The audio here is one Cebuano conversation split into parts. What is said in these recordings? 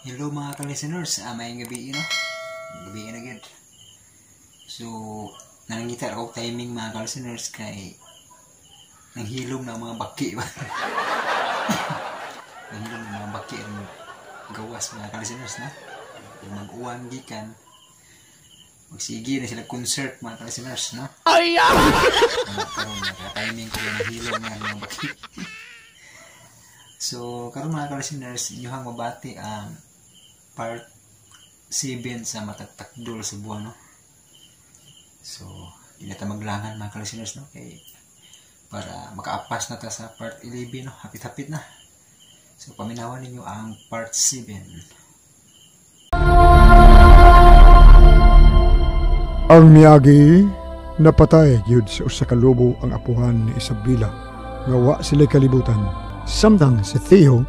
Hello mga ka-listeners, may gabi no? Gabi na gyud. So, nangita ako timing mga ka-listeners kay nanghilom na ang mga baki ba. Nanghilom na mga baki ang gawas mga ka-listeners no. Mag-uwan gikan. Magsige na sila concert mga ka-listeners no. Ay! Timing ko nanghilom na ang mga baki. So, karon mga ka-listeners, inyong mabati ang part 7 sa matagtakdol sa buwan, no? So, di na ta maglangan mga ka-listeners, no? Kay para makaapas na ta sa part 11, no? Hapit-hapit na. So, paminawan ninyo ang part 7. Ang miagi, napatay gyud sa usa ka lobo ang apuhan ni Isabela nga wa sila kalibutan. Samtang si Theo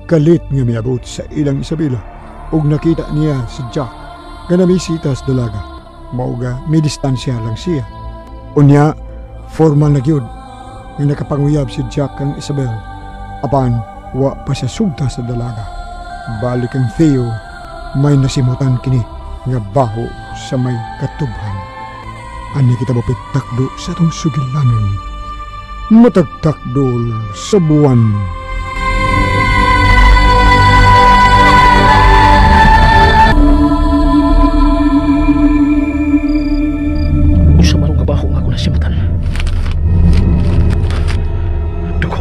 kalit nga miabot sa ilang Isabela ug nakita niya si Jack nga namisita sa dalaga. Mauga may distansya lang siya. Unya, formal na gyud nga nakapanguyab si Jack kang Isabel apan wa pa siya sugta sa dalaga. Balik ang Theo, may nasimutan kini nga baho sa may katubhan. Ani kita mapit takdo sa atong sugilanon. Matagtakdol sa buwan. Usa marong kabaho nga ako nasimutan. Dugo.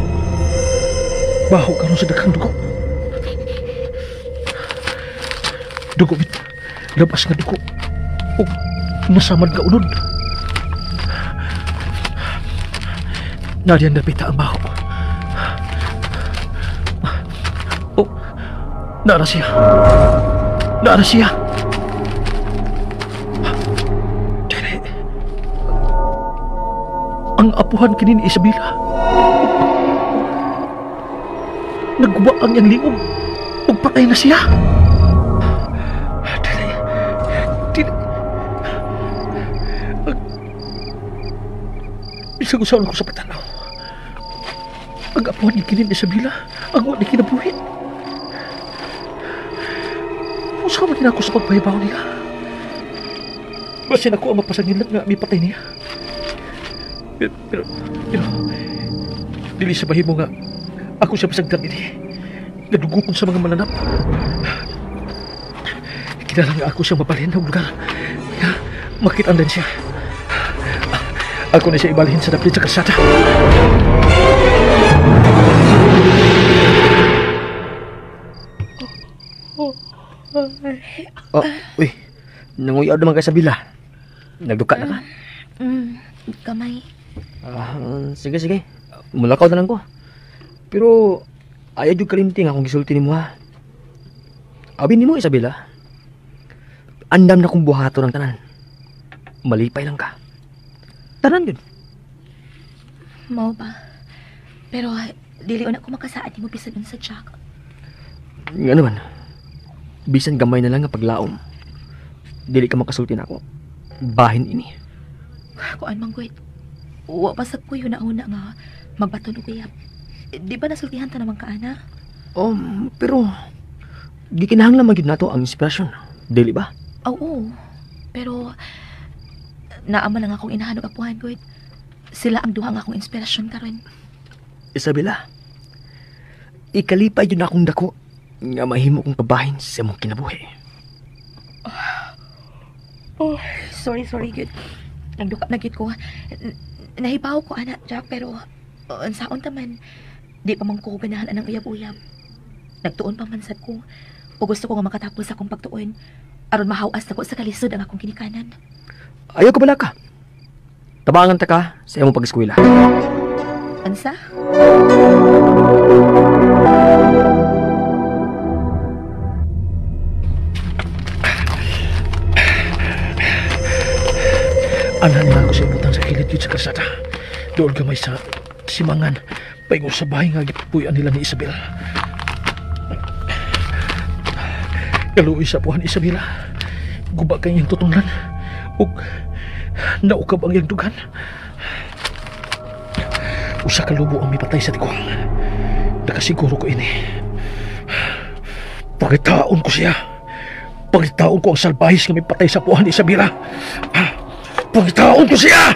Baho karon sa daghang dugo. Dugo bit. Labas nga dugo. Ug nasamad nga unod. Nariyan napita ang baho. Oh, naara siya. Naara siya. Dili. Ang apuhan kini ni Isabela. Nagguba ang iyang liog. Ug patay na siya. Dili. Dili. Bisag usaon ko sa patanaw. Ang apuhan ni kini ni Isabela, ang wa ni kinabuhi. Usa man din ako sa pagpahibaw nila. Basin ako ang mapasangilat nga mipatay niya. Pero, dili sa bahimo nga ako siya pasagdan ini. Nadugukon sa mga mananap. Kinahanglan nga ako siyang mabalhin ng lugar. Makitaan din siya. Ako na siya ibalhin sa dapit sa kalsada. Oh, uy, nanguyaw naman kay Isabela. Nagduka na ka? Kamay. Sige, sige. Mulakaw na lang ko. Pero, ayaw yung kalimting akong gisulti ni mo, ha. Abi ni mo, Isabela. Andam na kong buhato ng tanan. Malipay lang ka. Tanan yun. Mao ba? Pero, dili na ko makasaad ni mo bisan sa Jack. Nga naman. Bisan gamay na lang nga paglaom. Dili ka makasulti na ako. Bahin ini. Kuan man gud. Wa pa sab ko yun na nga magbaton og uyab. Di ba nasultihan ta naman ka ana? Oh, pero gikinahanglan man gyud nato ang inspirasyon. Dili ba? Oo. Pero naa man ang akong inahan og apuhan gud. Sila ang duha nga akong inspirasyon karon. Isabela, ikalipay gyud na akong dako nga mahimo kong kabahin sa imong kinabuhi. Oh, sorry gud. Nagduka na gid ko. Nahibaw ko ana Jack, pero unsaon ta man di pa man ko ganahan anang uyab-uyab. Nagtuon pa man sad ko o gusto ko nga makatapos akong pagtuon aron mahawas nako sa kalisod ang akong ginikanan. Ayaw ko bala ka. Tabangan ta ka sa imong pag-eskwela. Unsa? Anhan na ako sa ibutang sa kilid yun sa kalsada. Doon gamay sa simangan. Paingon sa bahay nga gipuyan nila ni Isabel. Kaluoy sa puhan Isabela. Guba kay iyang tutunglan. Ug naukab ang iyang dugan. Usa ka lubo ang mipatay sa tiguang. Nakasiguro ko ini. Pangitaon ko siya. Pangitaon ko ang salbahis nga may patay sa puhan ni Isabela. Pangitaon ko siya!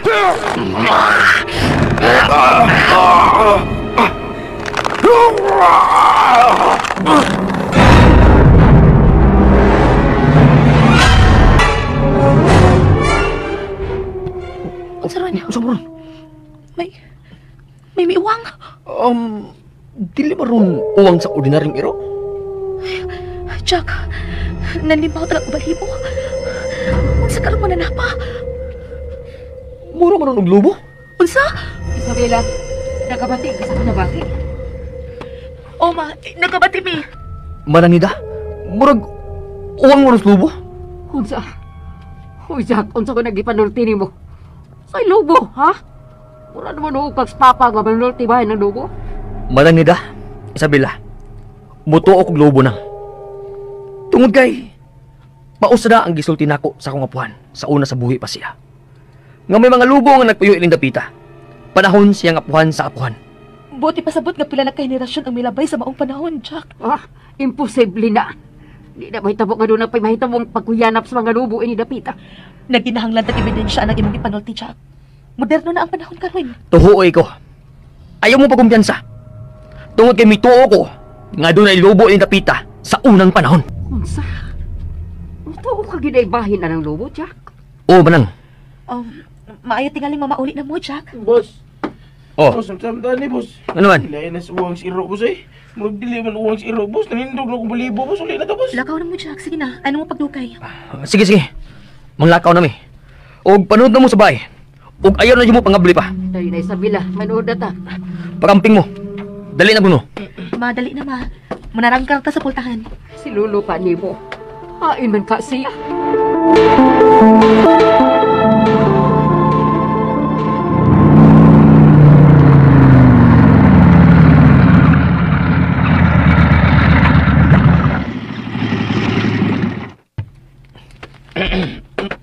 Unsa ron? Unsa ron? May miuwang. Dili ba ron uwang sa ordinaryong iro? Jack, nanlimbaw talaga balibo. Unsa karon mananapa? Mura man ron og lubo. Unsa? Isabela, nagabati ka sa akong nabati? O ma, nagabati mi. Mananida, murag uwang mo ron sa lubo. Unsa? Uy, Jack, unsa ko nagipanulti nimo? Sa'y lubo, ha? Mura naman o kag papa nga manulti ba ng lubo? Mananida, Isabela, mutuo kog lubo na. Tungod kay, pausa na ang gisulti nako sa akong apuhan sa una sa buhi pa siya. Nga may mga lubo nga nagpuyo iling dapita. Panahon siyang apuhan sa apuhan. Buti pasabot nga pila na kahenerasyon ang milabay sa maong panahon, Jack. Ah, imposible na. Di na mahitabo nga doon na pa'y mahitabong pagkuyanap sa mga lubo ini dapita. Nagginahanglan tag ebidensya ang imong ipanulti, Jack. Moderno na ang panahon karon. Tuhuoy ko. Ayaw mo pagkumpiyansa. Tungod kay mituo ko nga doon ay lubo iling dapita sa unang panahon. Unsa? Mutuo ka ginaibahin na ng lubo, Jack? Oo, manang. Maayo tingaling mamauli na mo, Jack. Boss. Oh. Boss, samdaan ni, boss. Ano man? Ilain na sa uwang si Iro, boss, eh. Murag dili man uwang si Iro, boss. Nanindog na akong balibo, boss. Uli na to, boss. Lakaw na mo, Jack. Sige na. Ano mo pagdukay? Sige, sige. Manglakaw na mi. Og panood na mo sa bahay. Og ayaw na mo pangabli pa. Dali na, Isabela. Manood na ta. Pakamping mo. Dali na, Bruno. Madali na, ma. Manarangkar ta sa pultahan. Si Lolo pa ni mo. Hain man ka siya.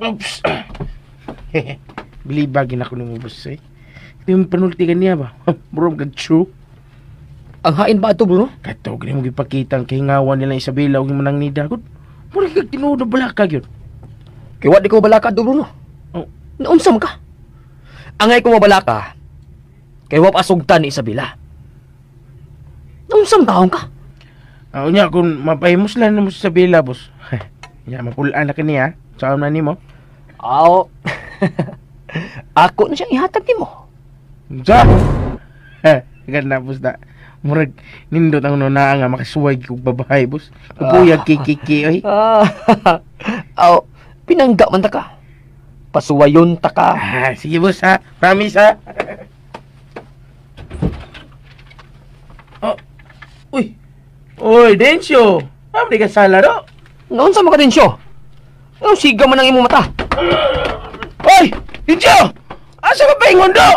Oops. Bilibagin ako nung boss eh. Ito yung panulti ka niya ba? Bro, true. Ang hain ba ito, Bruno? Kato, ganyan mo gipakita ang kahingawan nila Isabela o yung manang nida. Mura kag tinuod na balaka yun. Kaya wa di ko balaka ito, Bruno. Oh. Naunsa man ka? Angay ko mabalaka, kay wa pasugtan ni Isabela. Naunsa man taong ka? Unya, kung mapahimos lang na mo sa Isabela, boss. Nya, mapulaan na ka niya. Saan na nimo? Aw. Ako na siyang ihatag nimo. Sa? Ganda, boss na. Murag, nindot ang nunaa nga makasuway kog babae, boss. Kupuyag kikiki, oy. Aw, pinangga man ta ka. Pasuwayon ta ka. Sige, boss, ha. Promise, ha. Oh. Uy. Uy, Dencio. Pamali ka sala, no? Noon sa mga Dencio? Ano siga man ang imong mata? Oy! Dencio! Asa ka pa ingon, do?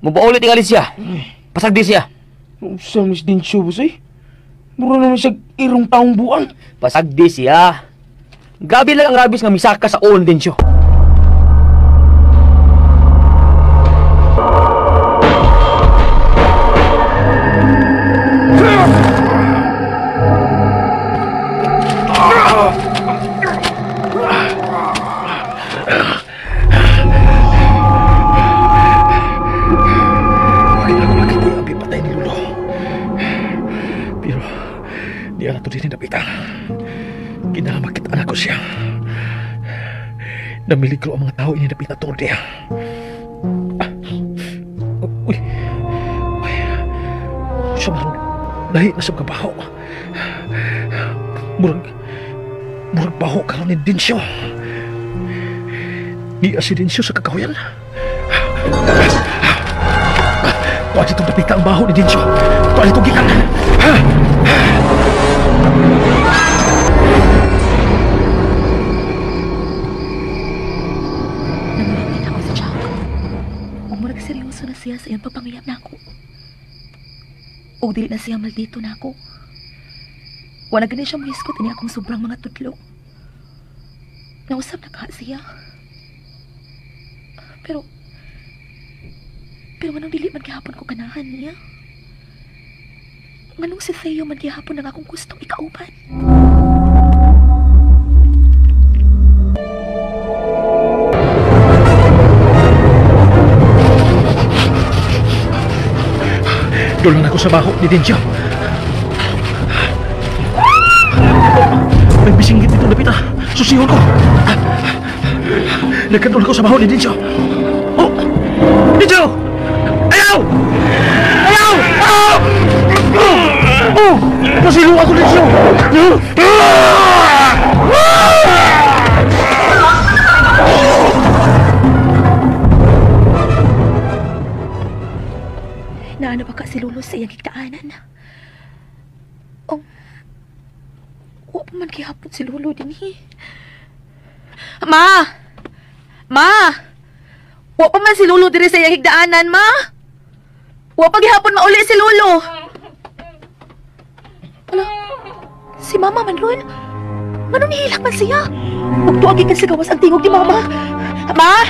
Mubaulit tingali siya. Pasagdi siya. Usa ni Dencio, boss, eh. Mura naman siya irong taong buang. Pasagdi siya. Grabe lang ang rabis nga misaka sa own, Dencio. Siya. Namiligro ang mga tao ini napita tungod niya. Uy. Uy. Siya maroon. Lahi na sa mga baho. Murag baho karon ni Dencio. Niya si Dencio sa kakahuyan. Tuwa ditong napita ang baho ni Dencio. Tuwa ditong gikan. Seryoso na siya sa iyang pagpangiyap na ako. O dili na siya maldito na ako. Wala gani siya muhiskot ini akong sobrang mga tudlo. Nausap na ka siya. Pero anong dili man gihapon ko ganahan niya? Nganong si Theo man gihapon ang akong gustong ikauban? Doon lang ako sa baho ni Dencio. May bisinggit dito napita. Susihon ko. Nagkadol ko sa baho ni Dencio. Oh! Dencio! Ayaw! Ayaw! Ah! Oh! Nasilo ako, Dencio! Naano ba ka si Lolo sa iyang higdaanan? Oh, wa pa man gihapon si Lolo dinhi. Ma! Ma! Wa pa man si Lolo diri sa iyang higdaanan, ma! Wa pa gihapon mauli si Lolo! Ala, si Mama man ron. Nganong nihilak man siya? Ug tuagi kan sa gawas ang tingog ni Mama. Ma!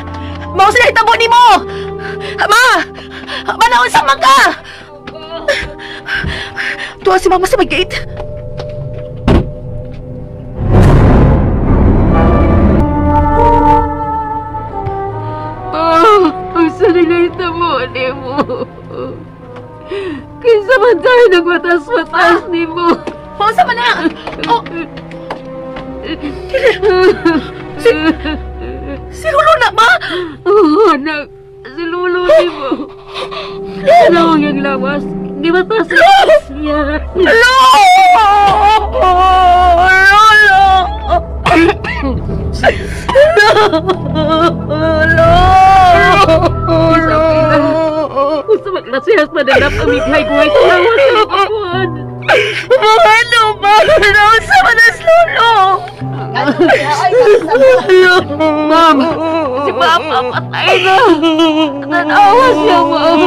Mao sila hitabo nimo! Ma! Manaon sa man ka! Tuwa si Mama sa may gate. Oh, ang sanilita mo, ni mo. Kinsa man tayo nagmatas-matas ni mo. Pausa man na! Oh! Si Lolo na, ma! Oh, anak. Si Lolo ni mo. Ano ang iyang lawas? Di ba tas niya? Lolo! Lolo! Lolo! Lolo! Gusto maglasihas madanap ang mighay-guhay sa lawas ng kapuan. Ano ba? Nausa man na si Lolo! Ma'am! Si Papa patay na! Nanawa siya, ma'am!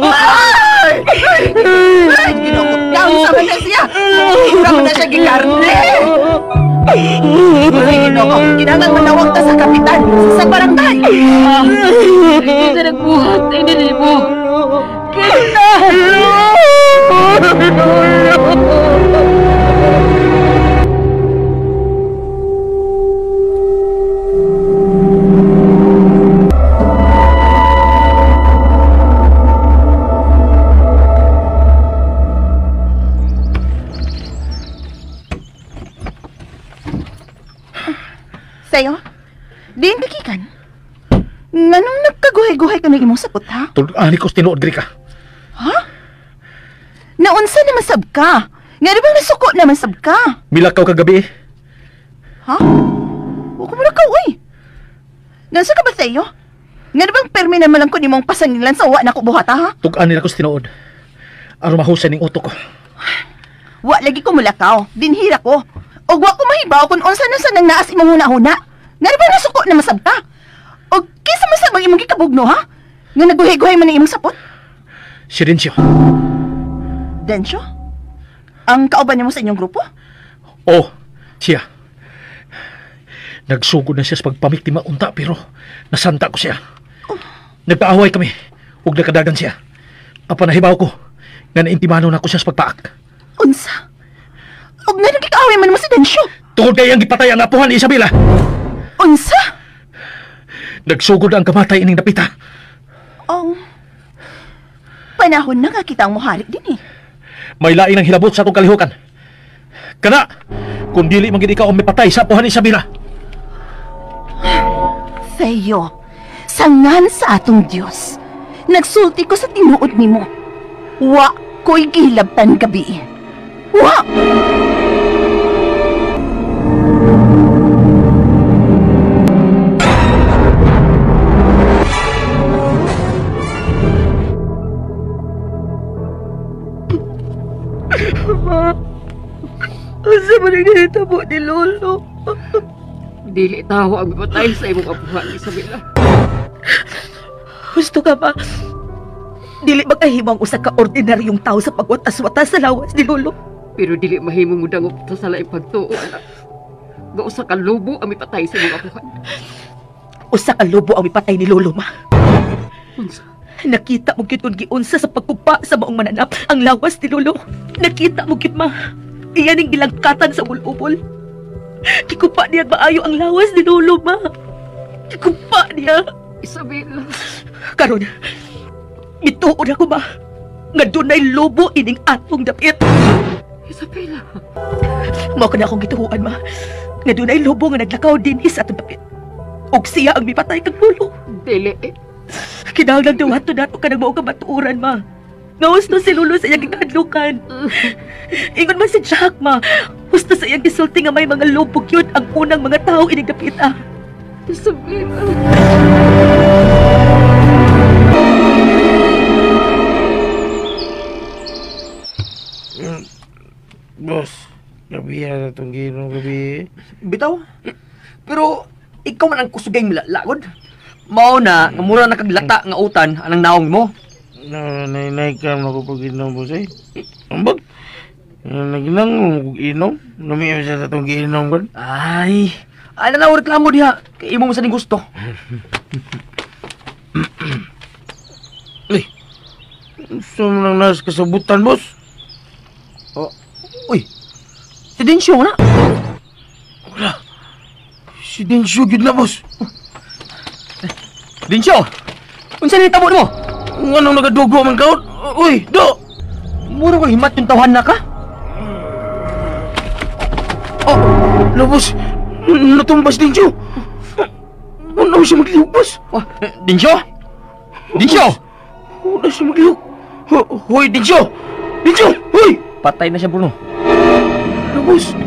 Ay! Ay! Ginoo, nausa man na siya! Ura man na siya gikarne! Ay, Ginoo, kinahanglan manawag ta sa kapitan, sa barangay! Hindi siya nagbuhat, ay nilin mo! Kita! Sayo, diin kakikan. Nganong nagkaguhay-guhay ka ng imong sapot, ha? Tulad-ani ko tinuod, Grika. Ha? Naunsa naman sab ka? Nga di bang nasuko naman sab ka? Milakaw kagabi eh. Ha? Huwag ko mulakaw, uy. Nansa ka ba, Theo? Nga di bang permi naman lang ko nimong pasangilan sa wa na ko buhata, ha? Tug-ani na ko tinuod. Aron mahusay ning utok ko. Wa lagi ko mulakaw. Dinhira ko. Og wa ko mahibaw kung unsa na sa nang naas imong huna-huna. Nga di ba nasuko na masab ka? Og kinsa man sab ang imong gikabugno, ha? Nga naguhay-guhay man ang imong sapot? Si Dencio. Dencio? Ang kauban nimo sa inyong grupo? Oo, siya. Nagsugod na siya sa pagpamiktima unta pero nasanta ko siya. Oh. Nagpaaway kami ug nakadagan siya. Apan nahibaw ko nga naintimano na ko siya sa pagpaak. Unsa? Og nga nagkikaaway man mo si Dencio? Tungod kay ang gipatay ang apuhan ni Isabela. Unsa? Nagsugod ang kamatay ining dapita. Ang panahon na nga kita ang muhalik din eh. May lain ang hilabot sa atong kalihukan. Kana, kung dili man gid ikaw ang mipatay sa apuhan ni Isabela. Theo, sangan sa atong Dios. Nagsulti ko sa tinuod nimo. Wa ko'y gihilabtan gabi. Wa! Ma, unsa man ang nahitabo ni Lolo? Dili tao ang mipatay sa imong apuhan, Isabela. Gusto ka ba? Dili magkahimo ang usa ka ordinaryong tao sa pagwatas-watas sa lawas ni Lolo. Pero dili mahimong mudangop ta sa laing pagtuo, anak. Nga usa ka lobo ang mipatay sa imong apuhan. Usa ka lobo ang mipatay ni Lolo, ma. Unsa? Nakita mo gyud kung giunsa sa pagkupa sa maong mananap ang lawas ni Lolo. Nakita mo gyud, ma. Iyan ang gilangkatan sa ubol-ubol. Gikupa niya maayo ang lawas ni Lolo, ma. Gikupa niya. Isabela. Karon, mituon ako, ma, nga dunay lobo ining atong dapit. Isabela. Mao ka na akong gituhuan, ma, nga dunay lobo nga naglakaw dinhi sa atong dapit. Og siya ang mipatay kang Lolo. Dili. Kinahanglan duwato nato ka nagmao ka matuoran, ma. Nga husto si Lolo sa iyang gikahadlukan. Ingon man si Jack, ma. Husto sa iyang gisulti nga may mga lobo gyud ang unang mga tao ining dapita. Isabela. Boss, gabi na itong ginong gabi. Bitaw. Pero ikaw man ang kusugay milalagod. Mao na, nga mura na kaglata nga utan anang naong mo. Nainay ka na ko pag inom, boss eh. Ambag, naginang mo kog inom. Lumiim siya sa itong giinom ko. Ay, ay na reklamo diha. Kay imo mo sa ning gusto. Uy, gusto mo lang nas kasabutan, boss. Oh, uy, si Densyo na. Wala, si Densyo gyud na, boss. Densyo, unsa ni tabo nimo? Nganong nagadugo man kaon? Uy, do. Mura ko himat yung tawhan na ka. Oh, lubos. Natumbas Densyo. Wala siya maglihok, boss. Oh, Densyo? Densyo? Wala siya maglihok. Hoy, Densyo! Densyo! Hoy! Patay na siya, Bruno. Lubos.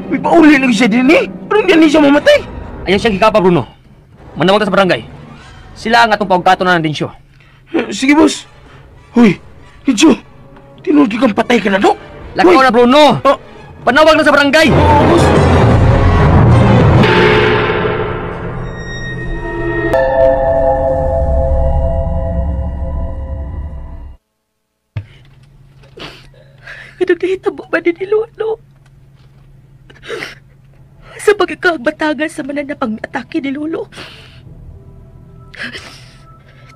May pauli na siya din eh. Anong yan siya mamatay? Ayaw siya gikapa, Bruno. Manawag ta sa barangay. Sila ang atong paugkato na ng Densyo. Sige, boss. Hoy, Densyo. Tinuod kang patay ka na, do? Lakaw na, Bruno. Oh. Panawag na sa barangay. Oo, boss. Anong nahitabo ba ni Lolo? Sa pagkakagbatagan sa mananap ang atake ni Lolo.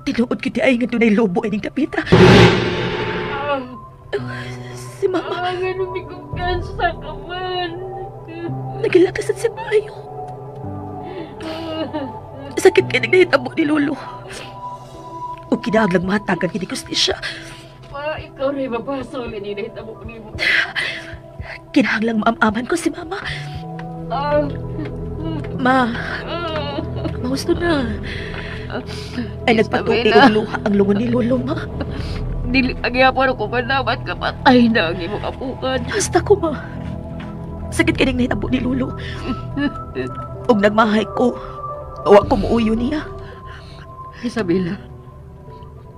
Tinuod kita ay nga dunay lobo ining dapita. Si Mama. Ang lumigong-kansa ka man. Nagilakasan si Mayo. Sakit kay nahitabo ni Lolo. O kinahanglang matagan kini kustisya. Pa, ikaw rin mabasol ini nahitabo nimo. Kinahanglang maam-aman ko si Mama. Ma, mahusto na. Ay nagpatuloy og luha ang lungon ni Lolo, ma. Dili pagyapon ako manabat ka patay na ang imong apukan. Basta ko, ma. Sakit kining nahitabo ni Lolo. Og nagmahay ko, wa ko muuyo niya. Isabela,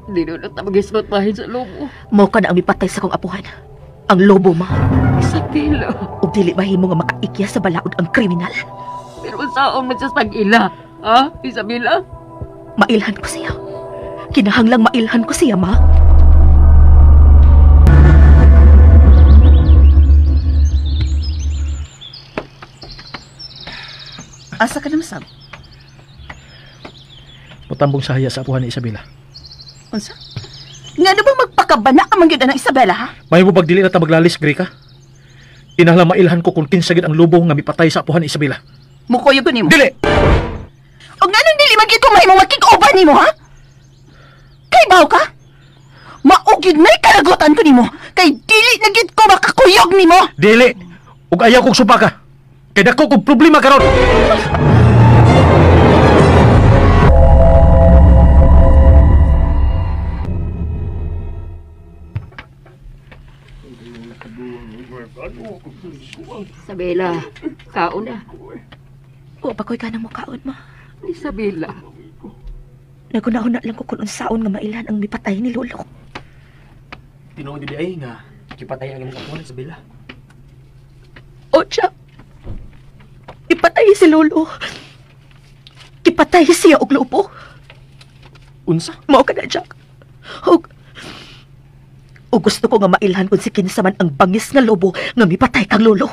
di na ta magisgot bahin sa lobo. Mao ka na ang mipatay sa kong apuhan. Ang lobo, ma. Isabela. Og dili mahimo nga makaikya sa balaod ang kriminal. Pero saon man siya sa pag-ila, ha, Isabela? Mailhan ko siya. Kinahanglang mailhan ko siya, ma. Asa ka naman, Sab? Mutambong sahaya sa apuhan ni Isabela. Unsa? Nga na bang magpakabana ka man gyud anang Isabela, ha? May mo pagdili na ta maglalis, Greka? Kinahanglan mailhan ko kung kinsa gyud ang lobo nga mipatay sa apuhan ni Isabela. Mukuyo ko nimo. Dili! Og nganong dili man gyud ko mahimong makig-over nimo, ha? Kay baw ka? Mao gyud na'y karagutan ko nimo kay dili na gyud ko makakuyog nimo. Dili! Ug ayaw kog supa ka. Kay dako kog problema karon. Isabela, kaon na. Wa pa ko'y kanang mukaon, ma. Isabela. Naguna-una lang ko kung unsaon nga mailan ang mipatay ni Lolo. Tinuod di ay nga gipatay ang imong apuhan, Isabela. O, Jack. Ipatay si Lolo. Ipatay siya og lobo. Unsa? Mao ka na, Jack. Og gusto ko nga mailhan kung si kinsa man ang bangis nga lobo nga mipatay kang Lolo.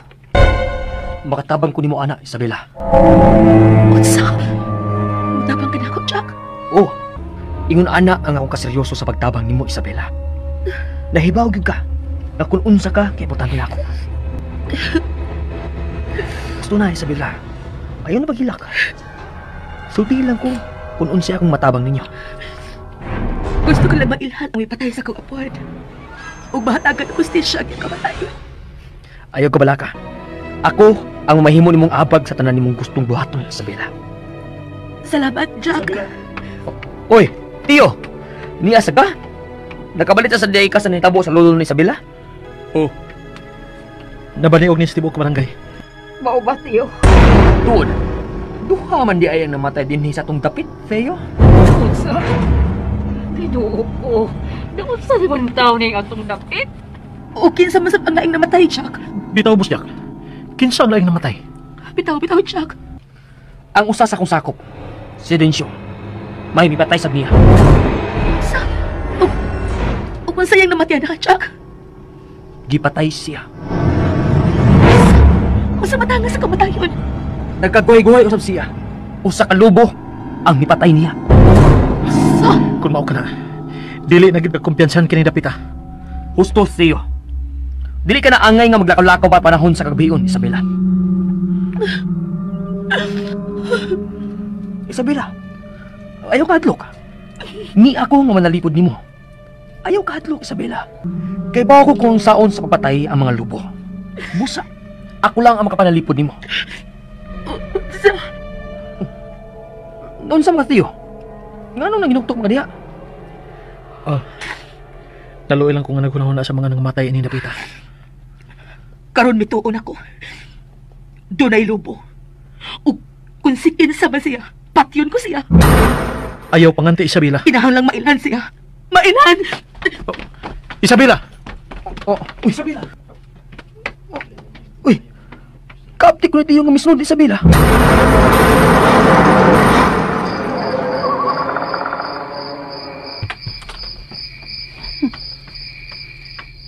Makatabang ko nimo ana, Isabela. Unsa? Mutabang ka na ako, Jack? Oh. Ingon ana ang akong kaseryoso sa pagtabang nimo, Isabela. Nahibaw gyud ka na kung unsa ka, kay importante na ako. Gusto na, Isabela. Ayaw na paghilak. Sultihin lang ko kung unsa akong matabang ninyo. Gusto ko lang mailhan ang may patay sa kong apuan. Ug mahatagan ang hustisya ang iyang kamatayon. Ayaw ka balaka. Ako ang mamahimo nimong abag sa tanan nimong gustong buhaton, Isabela. Salamat, Jack. Oy, Tiyo! Niasa ka? Nakabalit sa diay ka sa nitabo sa lolo ni Isabela? Oh. Nabaniog ni sa tibuok barangay. Mao ba, Tiyo? Tuod. Duha man di ay ang namatay dinhi sa atong dapit, Theo. Unsa? Tinuo ko. Naunsa man taw ning atong dapit? O kinsa man sab ang laing namatay, Jack? Bitaw, Boss Jack. Kinsa ang laing namatay? Bitaw, bitaw, Jack. Ang usa sa akong sakop, si Dencio. May mipatay sa niya. Sa? O kung sayang namatay na, Jack? Gipatay siya. Unsa matanga sa kamatayon? Nagkaguhay-guhay usab siya. Usa ka lobo ang mipatay niya. Sa? Kung mao ka na, dili na gid kumpiyansahan kini dapita. Husto, Theo. Dili ka na angay nga maglakaw-lakaw pa panahon sa kagabion, Isabela. Isabela, ayaw ka hadlok. Ni ako nga manalipod nimo. Ayaw ka hadlok, Isabela. Kay bawo ko kung saon sa pagpatay ang mga lubo. Busa, ako lang ang makapanalipod nimo. Sa? Doon sa mga Theo, ngano nang ginuktok mga diha? Naluoy lang ko nga naghunahuna sa mga nangamatay ini dapita. Karon mituon ako. Dunay lobo. Ug kung si kinsa ba siya, patyon ko siya. Ayaw panganti, Isabela. Kinahanglang mailhan siya. Mailhan! Oh, Isabela! Oh, uy. Isabela! Oh, uy! Kaaptik ko na ito yung misnod, Isabela.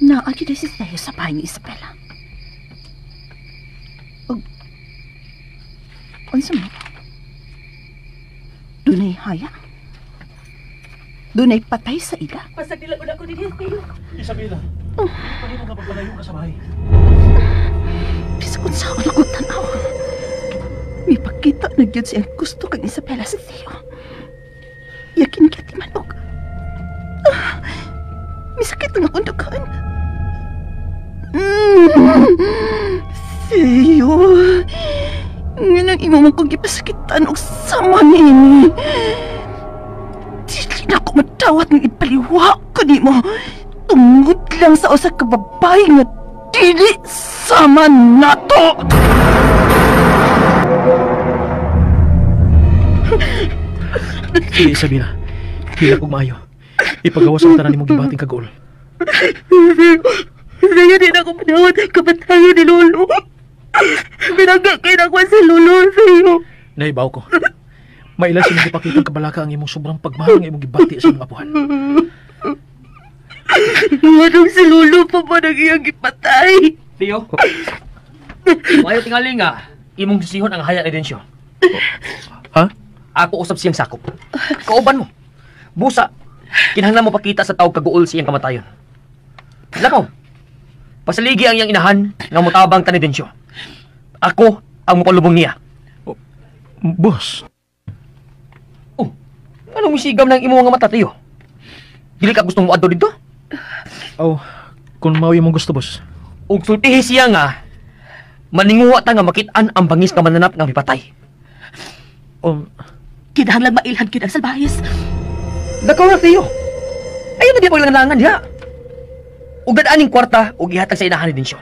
Naagi na si Theo sa bahay ni Isabela. Unsa man? Dunay haya? Dunay patay sa ila? Pasag nila ko na ako din, Theo. Isabela, pahimo nga pagpalayo ka sa bahay. Bisag unsa ako tanaw. May pakita na gyud siyang gusto kang Isabela si Theo. Yakin kaya timanok. May sakit ang akong dukaan. Theo, nganong imo man kong gipasakitan og sama niini. Dili na ko madawat ng ipaliwa ko nimo. Tungod lang sa usa ka babae nga dili sama nato. Sige, Isabela. Hila kog maayo. Ipagawas ang tanan nimong gibating kaguol. Sayo din ako manawat ang kamatayon ni Lolo. Binangga kayo na ako si Lolo sa'yo. Naibaw ko. Mailan silang ipakitang kabalaka ang imong sobrang pagmahal nga imong gibati sa imong apuhan. Anong si Lolo pa ba nang iyang ipatay? Theo? Maayo tingali nga, imong sisihon ang haya ni Dencio. Ha? Ako usab siyang sakop. Kauban mo. Busa, kinahanglan mo pakita sa tawag kaguol siyang kamatayon. Lakaw. Pasaligi ang iyang inahan nga motabang ta ni Dencio. Ako ang mapalubong niya. Oh, boss. Oh, anong misigam ng imo nga mata, Theo? Dili ka gustong moadto dito? Oh, kung mao imong gusto, boss. Ug sultihi siya nga maninguha ta nga makit-an ang bangis nga mananap nga mipatay. Kinahanglan mailhan gyud ang salbayes. Dakaw na, Theo. Ayaw na di paglangangan diha. Ug dad-aning kwarta ug ihatag sa inahan ni Dencio.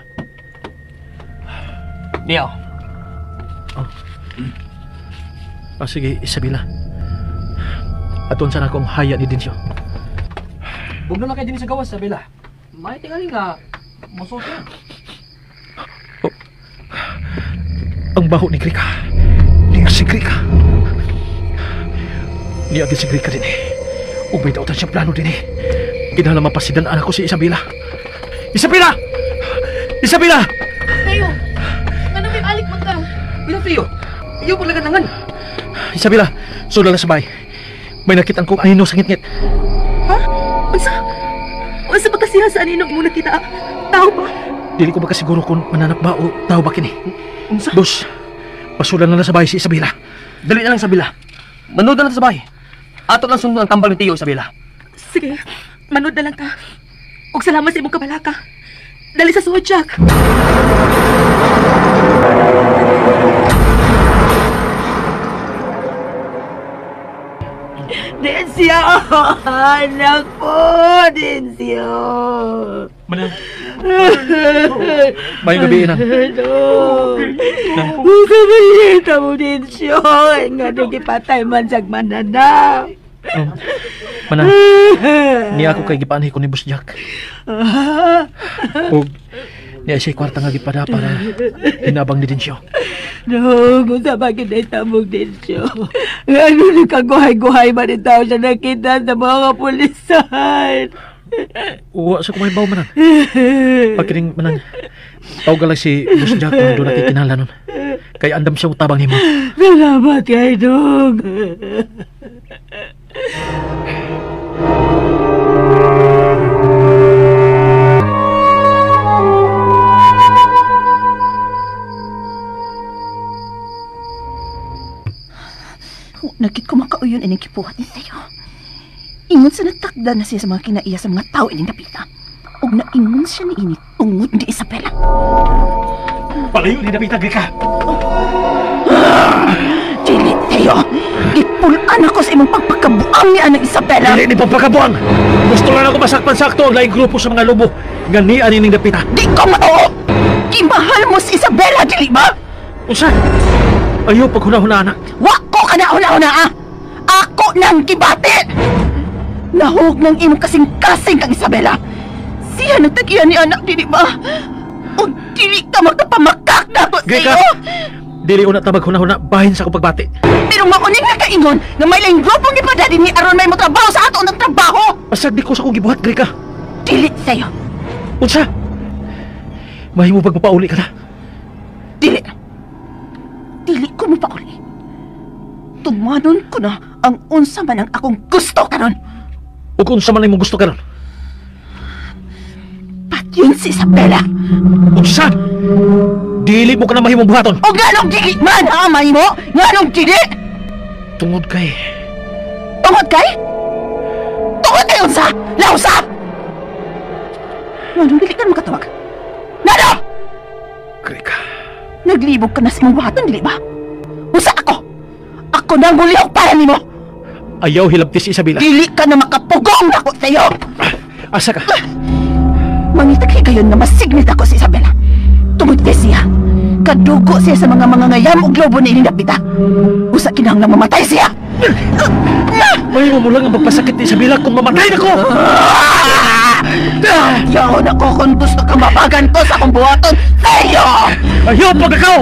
Niyo. Oh. Ah, sige, Isabela. Aton sana akong haya ni Dencio. Bugno na kayo din sa gawas, Isabela. May tingali nga mosulti na. Oh. Ang baho ni Krika. Niya si Krika. Niya si Krika din eh. Ubay daw siya plano din eh. Kinahanglan mapasidan anak ko si Isabela. Isabela! Isabela! Theo! Ano may alik man ka? Pero Theo, iyo paglaganangan. Isabela, sula na sa bahay. May nakitaan kong anino sa ngitngit. Ha? Unsa? Unsa ba kasi sa anino mo nakita? Tao ba? Dili ko ba kasiguro kung mananap ba o tao ba kini. Unsa? Boss, pasulan na lang sa bahay si Isabela. Dali na lang, Isabela. Manood na lang sa bahay. Ato lang sundon ang tambal ni Tio, Isabela. Sige, manood na lang ka. Og salamat sa imong kabalaka. Dali sa suod, Jack. Dencio! Anak po, Dencio! Manang. Mayong gabi, Inang. No. Usa mo, Dencio. Nga nung gipatay man sa mananap. Manang, niya ako kay gipaanhi ko ni Boss Jack. O, niya siya kwarta nga gipada para hinabang ni Dencio. No, kung sa bakit ay tamog Dencio. Ano nagkaguhay-guhay man itaw siya nakita sa mga kapulisan. Uwa sa kumahibaw, Manang. Pagkining, Manang, tawag lang si Boss Jack kung doon nakikinala nun. Kaya andam siya utabang nimo. Salamat kay Dong. Nagkit ko makauyon ining kipuhat ni Theo. Ingon sa natakda na siya sa mga kinaiya sa mga tao ining napita. Og naingon siya ni ini tungod ni Isabela. Palayo ni Napita, Grika! Dili, Theo! Gipulaan ako sa imong pagpakabuang ni anang Isabela! Dili ni pagpakabuang! Gusto lang ako masakpan-sakto ang laing grupo sa mga lobo nga ni anining Napita. Di ko matuo! Gimahal mo si Isabela, dili ba? Unsa? Ayaw paghuna-huna, anak. Wa ko ka na huna-huna, ah! Ako nang gibati! Nahug ng imong kasing-kasing kang Isabela. Siya nagtagiyan ni anak, dili ba? O dili ka magkapamakak na ako sa iyo! Dili una ta maghuna-huna bahin sa akong pagbati. Pero mauning nakaingon na may laing grupong gipada din ni aron may motrabaho sa ato ng trabaho! Basag di ko sa akong gibuhat, Grika. Dili sa'yo. Unsa? Mahimo bag mapauli ka na? Dili. Dili ko mapauli. Tumanon ko na ang unsa man ang akong gusto karon. O kung unsa man imong gusto karon? Patyon si Isabela. Unsa? Dili mo ka na mahimong buhaton. O nganong dili man ha, mahimo? Nganong dili? Tungod kay... Tungod kay? Tungod kay unsa? Lausa! Nganong dili ka na makatawag? Ngano? Grika. Naglibog ka na sa imong buhaton, dili ba? Usa ako! Ako nang mulihok para nimo! Ayaw hilabti si Isabela. Dili ka na makapugong nako sa'yo! Asa ka? Mangitag kayo na masignit ako si Isabela. Tungod kay siya, kadugo siya sa mga mangangayam og lobo na ining dapita. Usa kinahanglang mamatay siya! Mahimo mo lang ang magpasakit ni Isabela kung mamatay na ko! Ayaw na ko kung gusto kang mabagan ko sa akong buhaton sa'yo! Ayaw pag ikaw!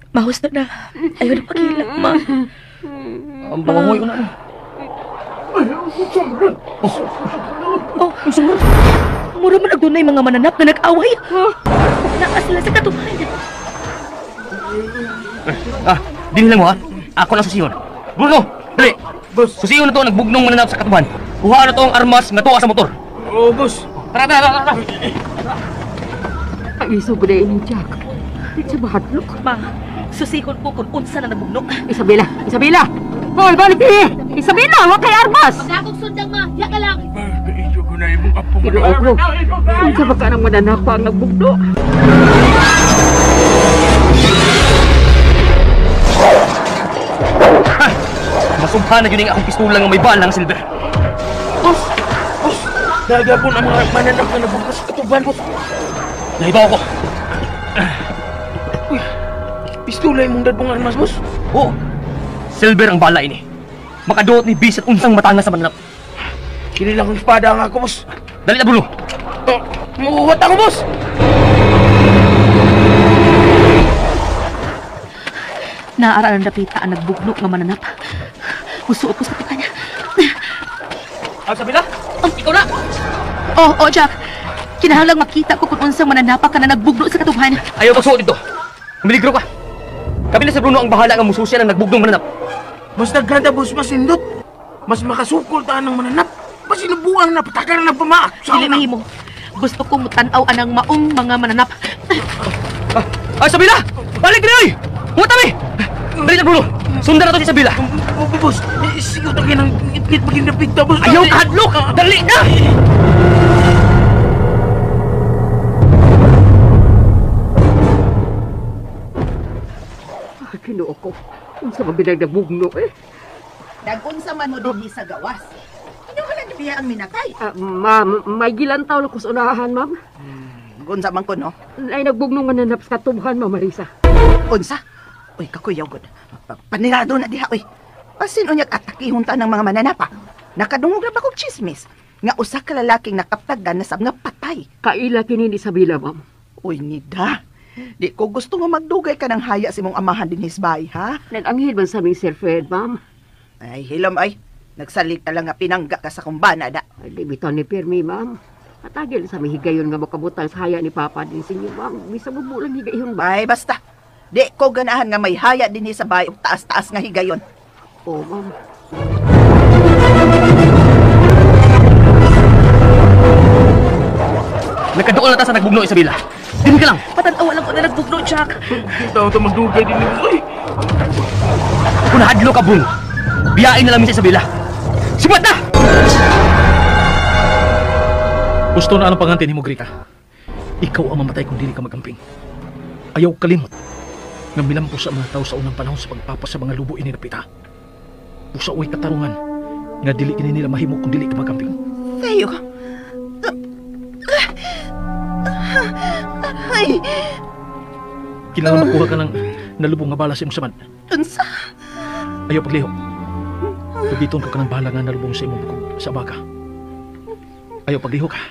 Mahos na na. Ayaw na pagilak, ma. Ang bangangoy ko na. Oh, mura man agdunay mga mananap na nag-away. Naa sila sa katuhan. Ah, dinhi lang mo ha. Ako lang susiyon. Bruno, dali. Boss. Susiyon na to nagbugnong mananap sa katuhan. Kuha na to ang armas nga tuwa sa motor. Oh, boss. Tara, tara, tara. Ang isog na ini, Jack. Di siya mahadlok. Ma, susihon ko kung unsa na nabugnok. Isabela! Isabela! Paul, balik eh! Isabela, wa kay armas! Pagkakong sundang, ma! Diya ka lang! Isog ko na imong apo. Pero, unsa ba ka nang mananapa ang nagbugno? Ha! Masumpa na yun ang akong pistola nga may balang, Silver. Boss! Boss! Nagapon ang mga mananap na nabugno sa katuban, boss. Nahibaw ko. Uy, pistola imong dadbong armas, boss. Oo. Silver ang bala ini. Makaduot ni bisat unsang matanga sa mananap. Kini lang ang espada ang ako, boss. Dali na, Bruno. Oh, muhuwat ako, boss. Naara ang dapita ang nagbugno nga mananap. Musuot ko sa kapitan. Isabela! Ikaw na! Oh, Jack. Kinahanglang makita ko kung unsang mananapa ka na nagbugno sa katubhan. Ayaw pagsuot dito. Kumiligro ka. Kami na si Bruno ang bahala nga mususya ng nagbugnong mananap. Mas naganda, boss, mas indot. Mas makasukol ta ng mananap. Mas inubuang na patakan na pamaak. Dili mahimo. Gusto ko mutanaw anang maong mga mananap. Isabela! Balik diri oy! Huwat mi! Dali na, Bruno! Sundan na to si Isabela! Boss, sigaw ta kayo ng ngit-ngit maging napigta, boss. Ayaw kahadlok! Dali na! Ginoo ko. Unsa man bilang nagbugno eh? Nagunsa man mo dinhi sa gawas. Ano ka lang biya ang minatay? Ma'am, may gilantaw lang ko sa unahan, ma'am. Unsa man ko, no? Ay nagbugno nga nanap sa katubhan, Ma'am Marisa. Unsa? Uy, kakuyaw gud. Panirado na diha, uy. Pasin unyag atakihon ta ng mga mananapa. Nakadungog na ba kog chismis? Nga usa ka lalaking nakaptagan na sab nga patay. Kaila kini ni Isabela, ma'am. Uy, nida. Di ko gusto nga magdugay ka ng haya sa imong amahan dinhi sa bahay, ha? Nag-anghil man sa aming Sir Fred, ma'am. Ay, hilom ay. Nagsalig ka lang nga pinangga ka sa kumbana da. Ay, di bitaw ni Pirmi, ma'am. Atagil sa may higayon nga makabutang sa haya ni Papa din sa inyo, ma'am. Bisa mo bulang higayon ba? Ay, basta. Di ko ganahan nga may haya dinhi sa bahay ug taas-taas nga higayon. Oo, ma'am. Nagkaduol na ta sa nagbugno, Isabela. Dili ka lang. Patanaw lang ko na nagbugno, Jack. Kita ko magdugay din ni boss. Kung nahadlo ka, Bruno, biyain na lang sa Isabela. Sibat na! Gusto na anong pangantin mo, Grika. Ikaw ang mamatay kung dili ka magamping. Ayaw kalimot nga milampo sa mga tao sa unang panahon sa pagpapa sa mga lubo ini napita. Usa uy katarungan nga dili kini nila mahimo kung dili ka magamping. Theo. Ay. Kailangan makuha ka ng nalubong nga bala sa imong samad. Unsa? Ayaw paglihok. Tugiton ko ka ng bala nga nalubong sa imong bukog sa baka. Ayaw paglihok ha.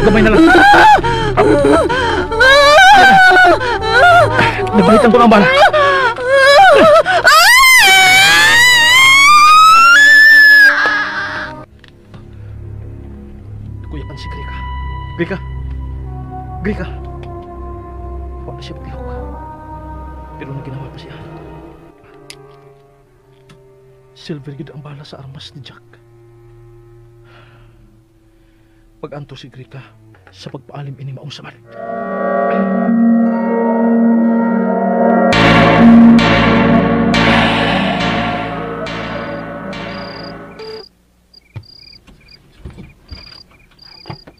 Gamay na lang. Nabalitan ko na ang bala. Kuyapan si Grika. Grika! Grika! Wala siya paglihok. Pero naginawa pa siya. Silver gid ang bala sa armas ni Jack. Pag-anto si Grika sa pagpaalim ini maong samad.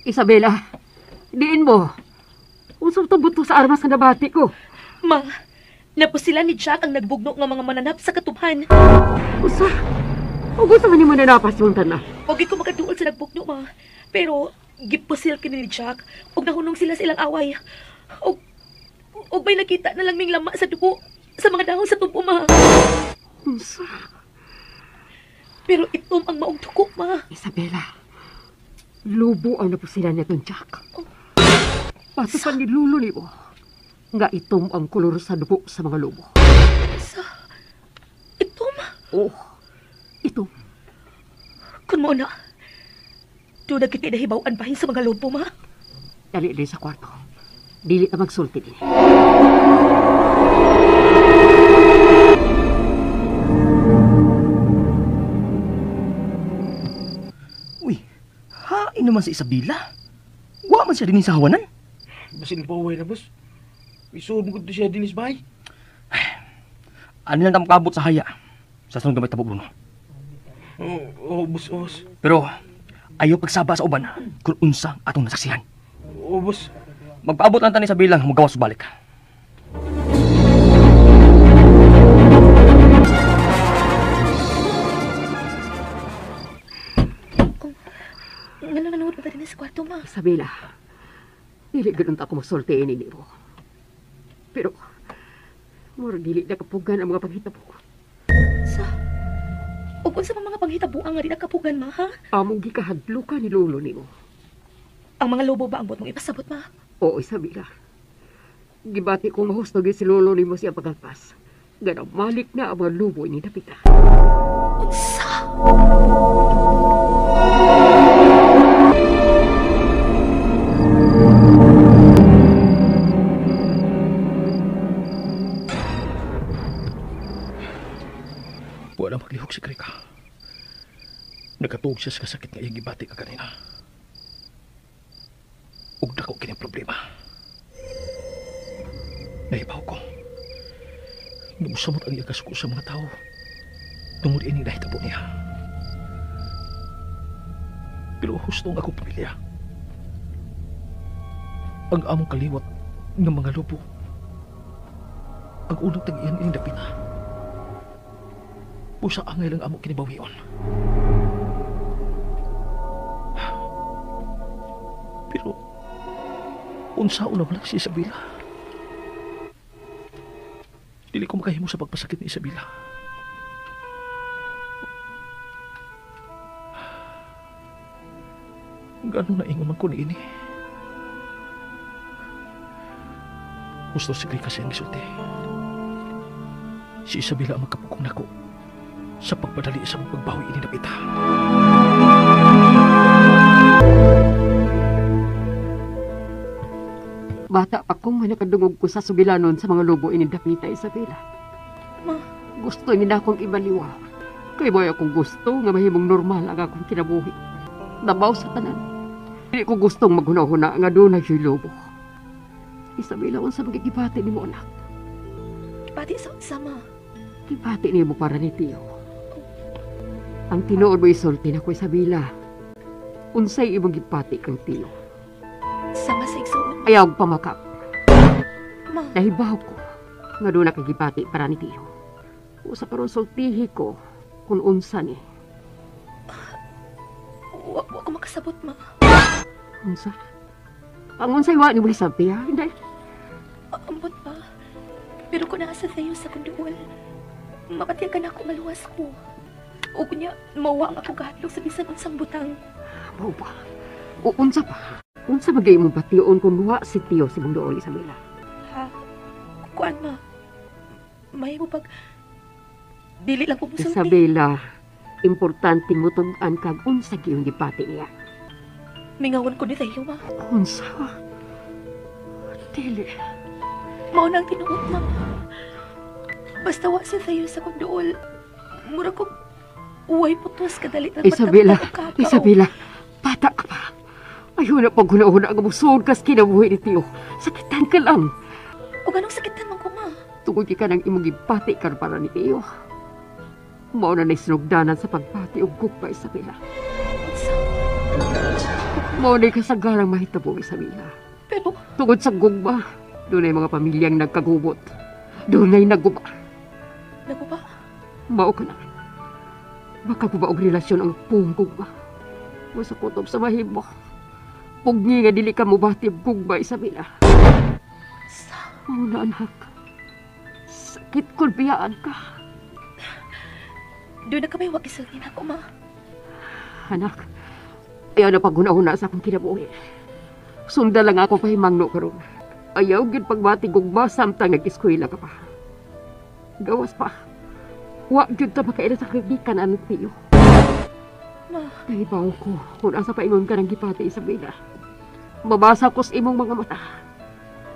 Isabela, diin mo. Usap to buto sa armas nga nabati ko. Ma, napusila ni Jack ang nagbugno ng mga mananap sa katubhan. Usa? O gusto man ni mananapas yung tanan? Huwag ko makaduol sa nagbugno, ma. Pero gipusil kini ni Jack ug nahunong sila sa ilang away. Og may nakita na lang ming lama sa dugo sa mga dahon sa tubo, ma. Unsa? Pero itom ang maong dugo, ma. Isabela, lubo ang napusilan nitong Jack. Oh. Pato pa ni Lulo ni mo nga itom ang kolor sa dugo sa mga lubo. Sa itom? Oh, itom. Kun mo na, doon na kita nahibawan bahin sa mga lobo, ma. Dali din sa kwarto. Dili na magsulti din. Uy, hain naman si Isabela. Wa man siya din sa hawanan. Basin paway na, boss. Isuod mo ko siya din sa bahay. Ano lang kabot sa haya? Sa sunod gamay tabo, Bruno. Oo, boss, boss. Pero ayaw pagsaba sa uban kung unsa atong nasaksihan. Oo, boss. Magpaabot lang tani sa bilang magawas balik. Nga nanonood pa rin sa kwarto, ma. Isabela, dili ganun ta ako masultiin ini mo. Pero, mura dili na kapugan ang mga panghitabo. Sa? Ug unsa pa mga panghitabo ang nga di nakapugan, ma, ha? Among gikahadlukan ni Lolo nimo. Ang mga lobo ba ang buot mong ipasabot, ma? Oo, Isabela. Gibati ko mahusto si lolo nimo siya pagkalpas. Ganaw malik na ang mga lobo ni dapita. Unsa? Wala maglihok si Krika. Nagkatuog siya sa kasakit nga iyang gibati ka kanina. Ug dako kini problema. Nahibaw ko. Numusamot ang iyang kasuko sa mga tao. Tungod ini nahitabo niya. Pero husto ang akong pamilya. Ang among kaliwat ng mga lobo. Ang unang tag-iyan ining dapita. Pusa angay lang amo kinibawion. Pero unsa una man si Isabela. Dili ko makahimo sa pagpasakit ni Isabela. Gano'n na ingon man ko niini. Gusto si Grika siyang gisulti. Si Isabela ang magkapukong nako sa pagpadali sa pagbawi ini dapita. Bata pa kong may nakadungog ko sa sugilanon sa mga lobo ini dapita, Isabela. Ma? Gusto niya akong ibaliwa. Kay boy akong gusto nga mahimong normal ang akong kinabuhi. Nabaw sa tanan. Hindi ko gustong maghuna-huna nga doon na siya lobo. Isabela, unsa magigibati ni mo, anak? Gibati sa unsa, ma? Gibati ni mo para ni Tio. Ang tinuod mo isulti na ko, Isabela. Unsay imong gibati kang Tio? Sama sa igsuon. Ayaw pamakap. Ma. Nahibaw ko nga doon nakagibati para ni Tio. Usa karon sultihi ko kung unsa ni. Wa ko makasabot, ma. Unsa? Ang unsay wa ni mo isampi, ha? Hindi. Ambot pa. Pero kung naa sa tayo sa kunduol, mapatiyagan ako maluwas ko. O kunya, mawa ang akong kahadlok sa bisan unsang butang. Mao pa. O unsa pa? Unsa bagay imong bation kung wa si Tio si mong duol, Isabela? Ha? Kuan, ma. May mo pag... Dili lang po musulti. Isabela, importante mo tug-an kag unsa giyong gipati niya. Mingawan ko ni Theo, ma. Unsa? Dili. Mao na ang tinuod, ma. Basta wa si Theo sa kunduol. Mura ko uway putos kadali na Isabela, Isabela, bata ka pa. Ayaw na paghuna-huna ang musod kas kinabuhi ni Tio. Sakitan ka lang. O ganong sakitan man ko, ma? Tungod ka ng imong gipati karon para ni Tio. Mao na naisnugdanan sa pagbati og gugma, Isabela. Unsa? Mao na kasagarang mahitabo, Isabela. Pero... Tungod sa gugma, dunay mga pamilyang nagkagubot. Dunay naguba. Naguba? Mao ka na. Makaguba og relasyon ang puong gugma. Mo sa kutob sa mahimo. Pugni nga dili ka mobati og gugma, Isabela. Sa? Mao na, anak. Sakit kung biyaan ka. Doon na kami wag isultin ako, ma. Anak, ayaw na paghuna-huna sa akong kinabuhi. Sunda lang ako pahimangno karon. Ayaw gyud pagbati gugma samtang nag-eskwela ka pa. Gawas pa. Wa gyud ta makaila sa kagikan anang Tiyo. Ma. Nahibaw ko kung asa pa ingon ka ng gipati, Isabela. Mabasa ko sa imong mga mata.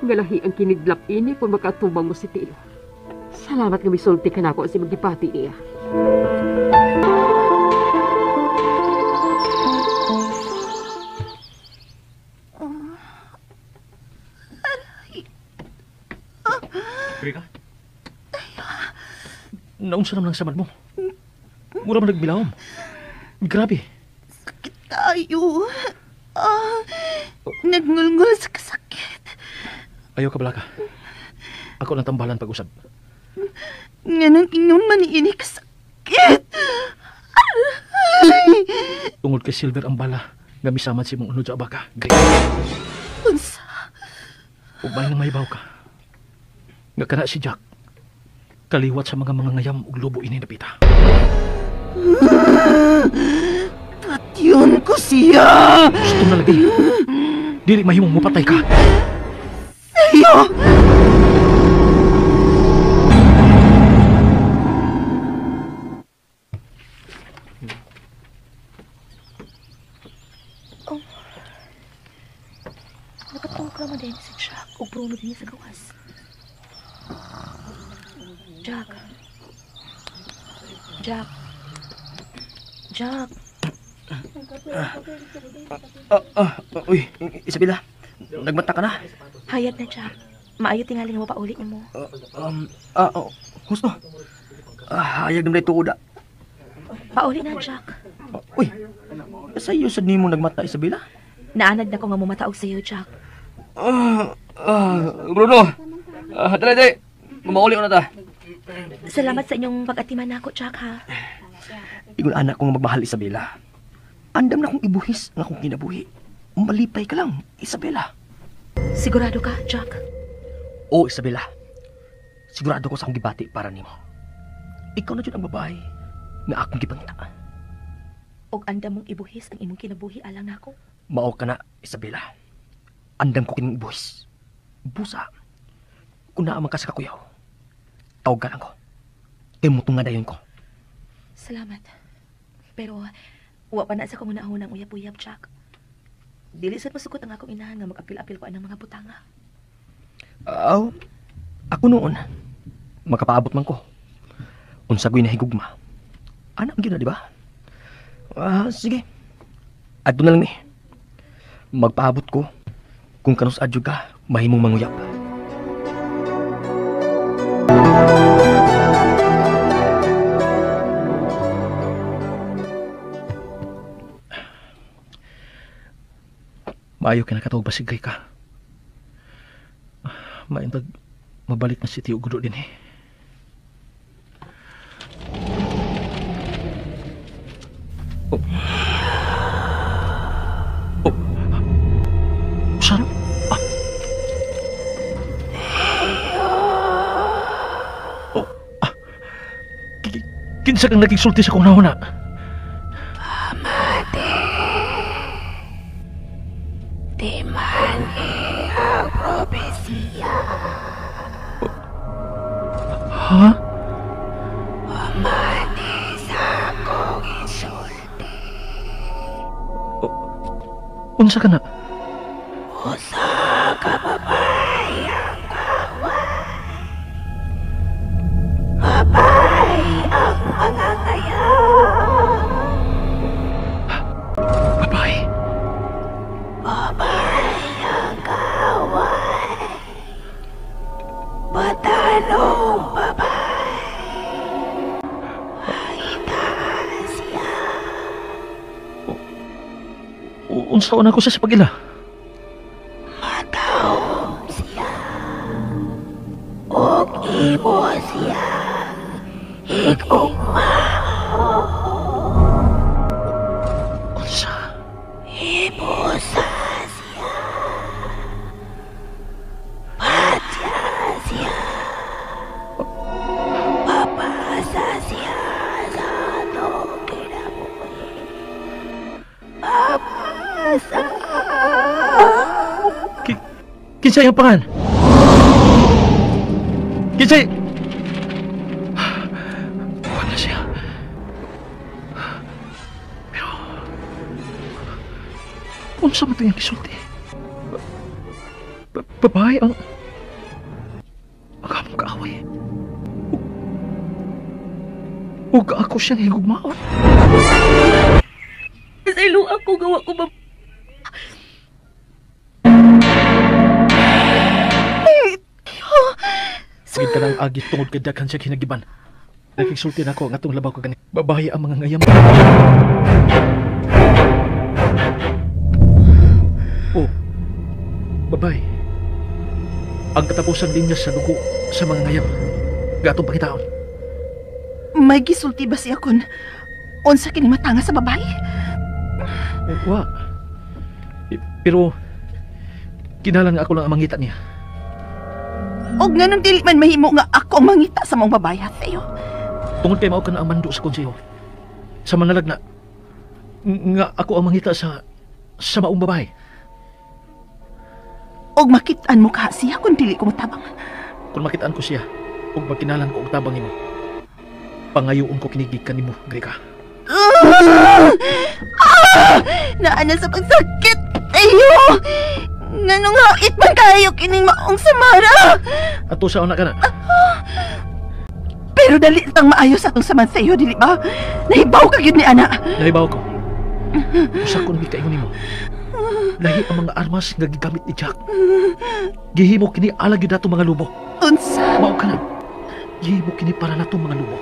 Ngalahi ang kinidlap ini kung makatubang mo si Tiyo. Salamat nga misulti ka nako sa imong gipati niya. Rika? Naunsa naman ang samad mo? Mura man nagbilawom. Grabe. Sakit tayo. Nagngulngul sa kasakit. Ayaw ka balaka. Ako nang tambalan pag-usab. Nga nang ingon man ini kasakit. Aray! Tungod kay Silver ang bala nga misamad si mong unod sa abaka. Greg. Unsa? Ugmay nang mahibaw ka. Nga kana si Jack kaliwat sa mga mangangayam ug lobo ini napita. Patyon ko siya. Gusto na lagi. Dili mahimong mupatay ka. Sayo! Oh. Nakatungkla mo din si Jack o Bruno din sa gawas. Jack. Jack. Jack. Uy, Isabela. Nagmata ka na. Hayag na, Jack. Maayo tingali nga mapaulit nimo. Husto. Hayag naman ito, uda. Pauli na, Jack. Uy, sa iyo sad nimo nagmata, Isabela? Naanad na ko nga mumataog sa iyo, Jack. Bruno. Dali, dali. Mauli na ta. Salamat sa inyong pag-atiman nako, Jack, ha? Ingon anak ko nga magmahal, Isabela. Andam na kong ibuhis nga akong kinabuhi. Malipay ka lang, Isabela. Sigurado ka, Jack? Oo, Isabela. Sigurado ko sa akong gibati para nimo. Ikaw na jud ang babae nga akong gibangta. Og andam mong ibuhis ang imong kinabuhi alang nako? Mao ka na, Isabela. Andam ko kining ibuhis. Busa. Kung naa man ka sa kakuyaw, tawagan ako. Kay mutong nga dayon ko. Salamat. Pero wa pa na sa kong unahon ang uyab-uyab, Jack. Dili sad masukot ang akong inahan nga mag-apil-apil ko anang mga butanga. Aw, ako noon, makapaabot man ko. Unsa ko'y nahigugma. Anak gyud na, di ba? Sige. Adto na lang ni. Magpaabot ko kung kanus adyo ka, mahimong manguyab. Maayo ka nakatawag ba si Greka? Maintag, mabalik na si Tio Gudo din eh. Oh. Oh. Saan? Ah. Oh. Ah. Kinsa kang nagigsulti sa kong nahuna? Ha? Pamati sa akong insulti. Unsa ka na? Usa ka babae ang kaway. Babae ang mga ngayon. Babae? Babae ang kaway. Batanong babae. Pangitaan siya. Unsaon ako sa pagila? Matawom siya. Og imo siya. Higugma. Unsa? Ibusa siya. Patya siya. Papasa siya sa atong kinabuhi. Papasa. Kinsay ang pangan? Kinsay? Wala siya. Pero unsa man ito yung gisulti? Babae ang among kaaway. Ug ako siyang higugmaon. Sa ilong ako gawa ko ba? Sige ka ng agi tungod kay daghan siya hinagiban. Nakigsulti na ako ang atong labaw kagani. Babae ang mga ngayam. Oh, babae. Ang katapusan linya sa dugo sa mga ngayam. Gatong pangitaon. May gisulti ba siya kun unsa kini matanga sa babae? Wa. Pero kinahanglan nga ako lang ang mangita niya. Og nganong dili man mahimo nga ako ang mangita sa maong babae, Theo? Tungod kay mao ka na ang mando sa konseho. Sa manalag na nga ako ang mangita sa maong babae. Og makitaan mo ka siya kung dili ko motabang. Kung makitaan ko siya, ug magkinalan ko og tabang nimo. Pangayoon ko kinigig kanimo, Grika. Naa na sa pagsakit. Ayo! Nganong hait man kayo kining maong samara? Ato sa una ka na. Pero dali tang maayo sa atong saman sa iyo, dili ba? Nahibaw ka gyud ni ana. Nahibaw ko. Usa ko nang ikaingon nimo. Lahi ang mga armas nga gigamit ni Jack. Gihimo kini alang gyud ato mga lubo. Unsa? Mao ka na. Gihimo kini para nato mga lubo.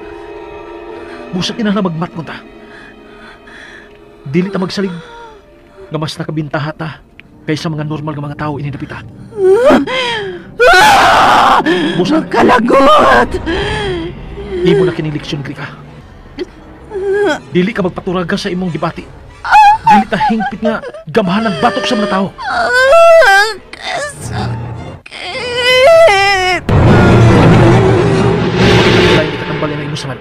Busa kinahanglan magmatngon ta. Dili ta magsalig nga mas nakabintaha ta kaysa mga normal nga mga tao ini dapita. Busa kalagot. Imo na kining leksyon, Grika. Dili ka magpaturaga sa imong gibati. Dili ta hingpit nga gamhanan batok sa mga tao. Kasakit. Lain kita tambal na imong samad.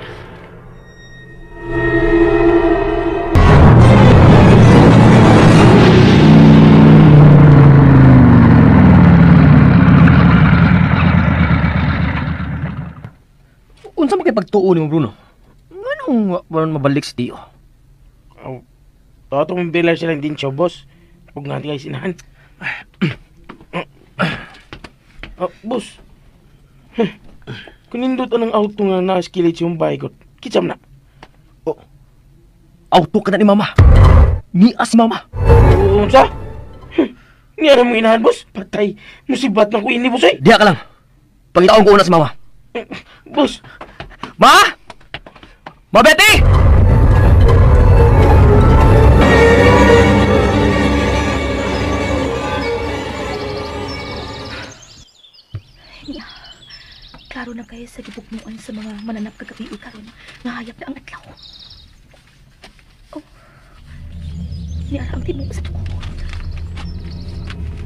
Unsa man kay pagtuo nimo, Bruno? Nganong wa mabalik si Tio? Oh, atong dealer silang din siya, boss. Huwag nga kayo sinahan. Oh, boss. Kunindot anang auto nga nakaskilit yung bike. Kitsam na. Oh, auto ka na ni Mama. Nias Mama. Unsa? Niya na mong inahan, boss. Patay. Musibat na ko ini, boss. Eh. Diha ka lang. Pangitaon ko una si Mama. Boss. Ma! Ma Betty! Niya, klaro na kayo sa gibugnuan sa mga mananap kagabi karon nga hayap na ang adlaw. Oh, niya ang tibuok sa dugo.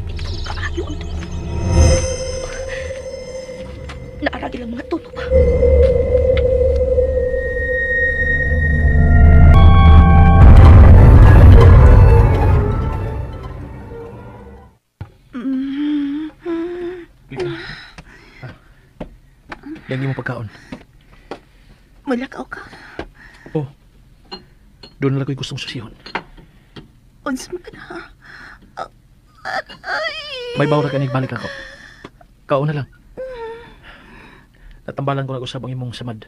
Itong kaayo ang dugo. Naarag ilang mga tuto pa. Yang imo pagkaon. Mulakaw ka. Oh. Doon na lang ko'y gustong susihon. Unsa man ka na? May bawra ka balik ako. Kaon na lang. Natambalan ko nag-usab ang imong samad.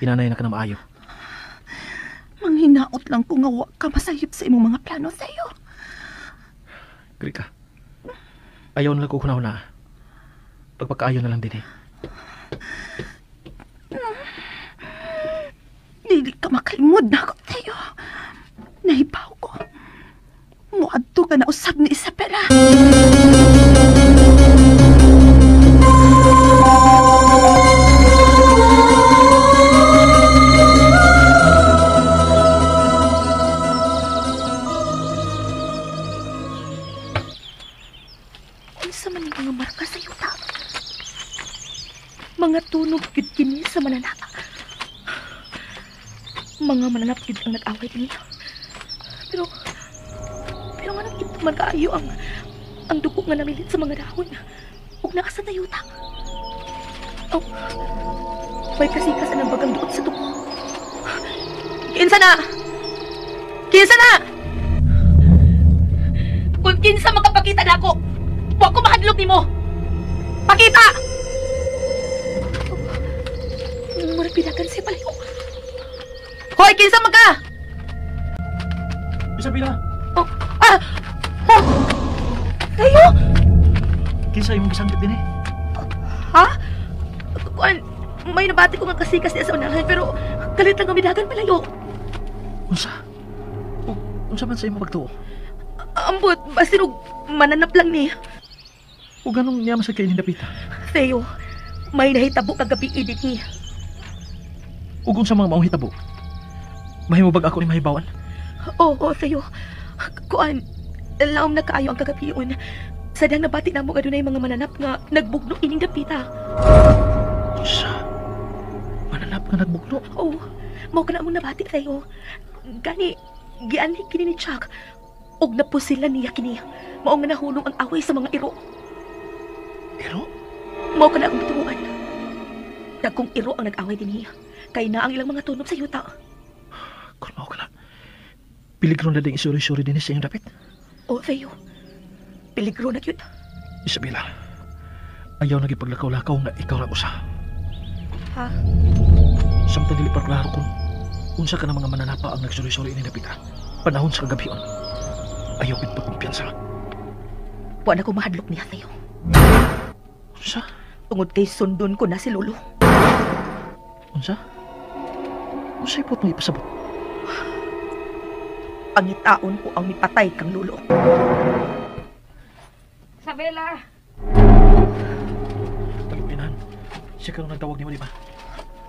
Inanay na ka na maayo. Manghinaot lang ko nga wa ka masayop sa imong mga plano sa'yo. Grika, ayaw na lang ko kunahuna. Pagpakaayo na lang din eh. Dili ka makalimod na ako sa'yo. Nahibaw ko. Muadto ka na usab ni Isabela. Unsa man ang mga marka sa yuta? Mga tunog gyud kini sa mananap. Mga mananap gyud ang nag-away dinhi. Pero nga ito man kaayo ang dugo nga namilit sa mga dahon ug naa sa tayuta. Oh, may kasikas ang bagang duot sa dugo. Kinsa na? Kinsa na? Kung kinsa makapakita na ako, wa ko mahadlok nimo. Pakita! Murag pidagan siya palayo. Hoy, kinsa man ka? Isabela! Oh, ah! Oh! Kayo? Kinsa imong gisangkit din eh? Ha? Kuan, may nabati ko nga kasikas niya sa unahan pero kalit lang ang palayo. Unsa? Unsa man sa imong pagtuo? Ambot, basin og mananap lang ni. O ganong niya masag kay dapita? Theo, may nahitabo kagabi dinhi. Ug unsa mga maong hitabo? Mahimo bag ako ni mahibawan? Oo, Theo. Kuan, laom na kaayo ang kagabion. Sadang nabati namo nga dunay mga mananap nga nagbugno ining dapita. Unsa? Mananap nga nagbugno? Oo, mao ka na among nabati, Theo. Gani, gianhi kini ni Chuck. Og napusila niya kini. Mao nga nahulong ang away sa mga iro. Iro? Mao ka na akong bituan. Dagkong iro ang nag-away dinhi. Kay na ang ilang mga tunob sa yuta. Kung mao ka na, piligro na ding isuri-suri din sa iyong dapit. O, Theo. Piligro na cute. Isabela, ayaw nagipaglakaw-lakaw nga ikaw ra usa. Ha? Samtang dili pa klaro kung unsa ka na mga mananapa ang nagsuri-suri ini dapita. Panahon sa kagabion. Ayaw gid pagkumpiyansa. Wa na ko mahadlok niya, Theo. Unsa? Tungod kay sundon ko na si Lolo. Unsa? Unsay pot mo ipasabot? Pangitaon ko ang mipatay kang Lolo. Isabela! Pagpinan, siya karon nagtawag nimo, di ba?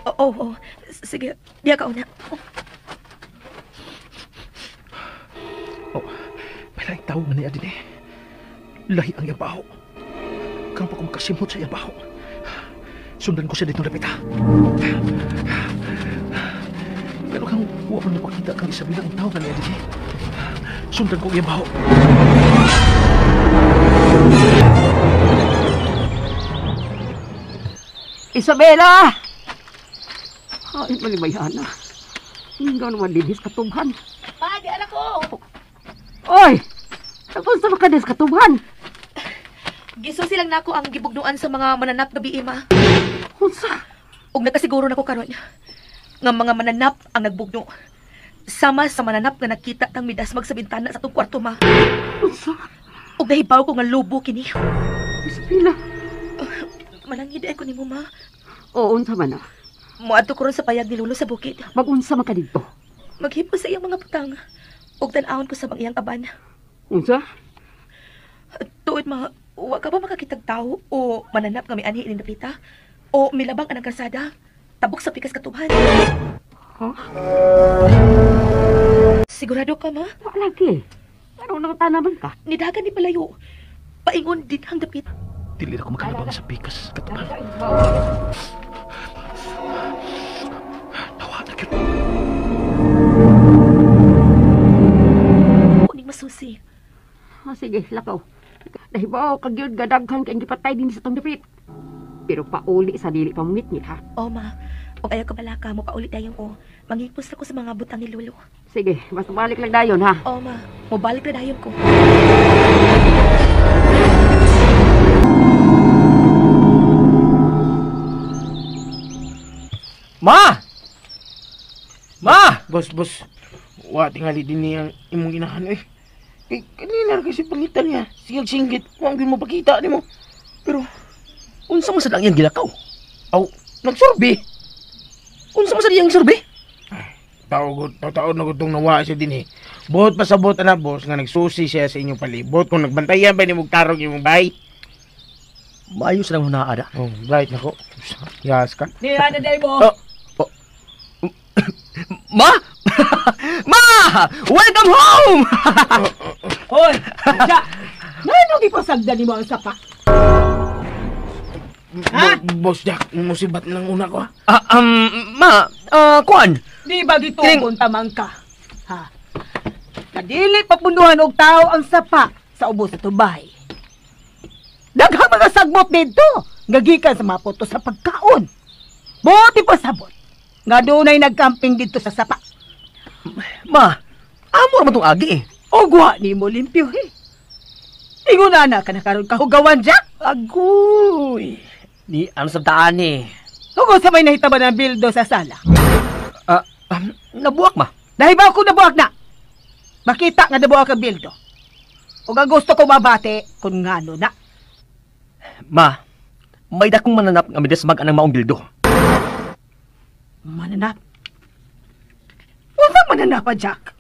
Oo, oo. Sige, diya ka una. Oh, may laing tao nga niya din eh. Lahi ang iyang baho. Karon pa ko makasimhot sa iyang baho. Sundan ko siya dito dapita. Pero kang wa pa napakita kang Isabela ang tao nga niya din eh. Sundan ko ang iyang baho. Isabela! Ay, malimayana. Hindi naman dinhis katubhan. Ma, di anak ko! Oy! Tapos na makadis katubhan. Gisusi lang nako ang gibugnuan sa mga mananap gabi, ma. Unsa? Og nakasiguro nako karon nga mga mananap ang nagbugno. Sama sa mananap nga nakita tang midasmag sa bintana sa atong kwarto, ma. Unsa? Og nahibaw ko nga lobo kini. Isabela. Malangid ay ko nimo, ma. Oo, unsa man na. Moadto ko ron sa payag ni Lolo sa bukid. Magunsa man ka didto. Maghipos sa iyang mga butang. Og tan-awon ko sa bang iyang kaban. Unsa? Tuod, ma, wa ka ba makakitag tao o mananap nga mianhi ining dapita? O milabang anang kalsada? Tabok sa pikas katubhan. Ha? Sigurado ka, ma? Wa lagi. Ano nang tanaman ka? Nidagan ni palayo. Paingon din ang dapit. Dili na ko makalabang sa pikas katubhan. Nawa na gyud. Kuning masusi. Ah, sige, lakaw. Nahibaw ka gyud gadaghan kay gipatay din sa tong dapit. Pero pauli sa dili pamungit niya, ha? O, ma. Og ayaw ka balaka mo pauli dayon ko. Manghipos ako sa mga butang ni Lolo. Sige, basta balik lang dayon, ha? O, ma. Mobalik na dayon ko. Ma! Ma! Boss, boss. Wa tingali din niya imong inahan eh. Kay kanina kasi pangitan niya. Sigag singgit, wa gyud mo pakita nimo. Pero unsa man sad ang iyang gilakaw? Aw, nagsurvey. Unsa man sad iyang survey? Tao na gud tong nawa siya dinhi. Buot pasabot ana boss nga nagsusi siya sa inyong palibot kung nagbantayan ba nimo tarong imong bay. Maayo sa nang hunaada. Oh, right nako. Yas ka. Niya na day mo. Oh, oh. Ma! Ma! Welcome home! Hoy, siya. Ngano gipasagdan nimo ang sapa? Ha? Boss Jack, musibat lang una ko. Ma, kuan. Di ba gitugon tamang ka? Ha? Kadili papunduhan og tao ang sapa sa ubos sa tubay. Daghang mga sagbot didto, nga gikan sa mga puto sa pagkaon. Buti pa sabot nga dunay nagcamping didto sa sapa. Ma, amo ra man tong agi eh. Og wa nimo limpyo eh. Ingon ana ka na karon kahugawan, Jack. Agoy. Di ano sa taan eh. Tungod sa may nahitaba ng bildo sa sala. Nabuak ma. Nahibaw ko nabuak na. Makita nga nabuak ang bildo. Ug ang gusto ko mabati kung ngano na. Ma, may dakong mananap nga midasmag anang maong bildo. Mananap? Unsa mananap, Jack?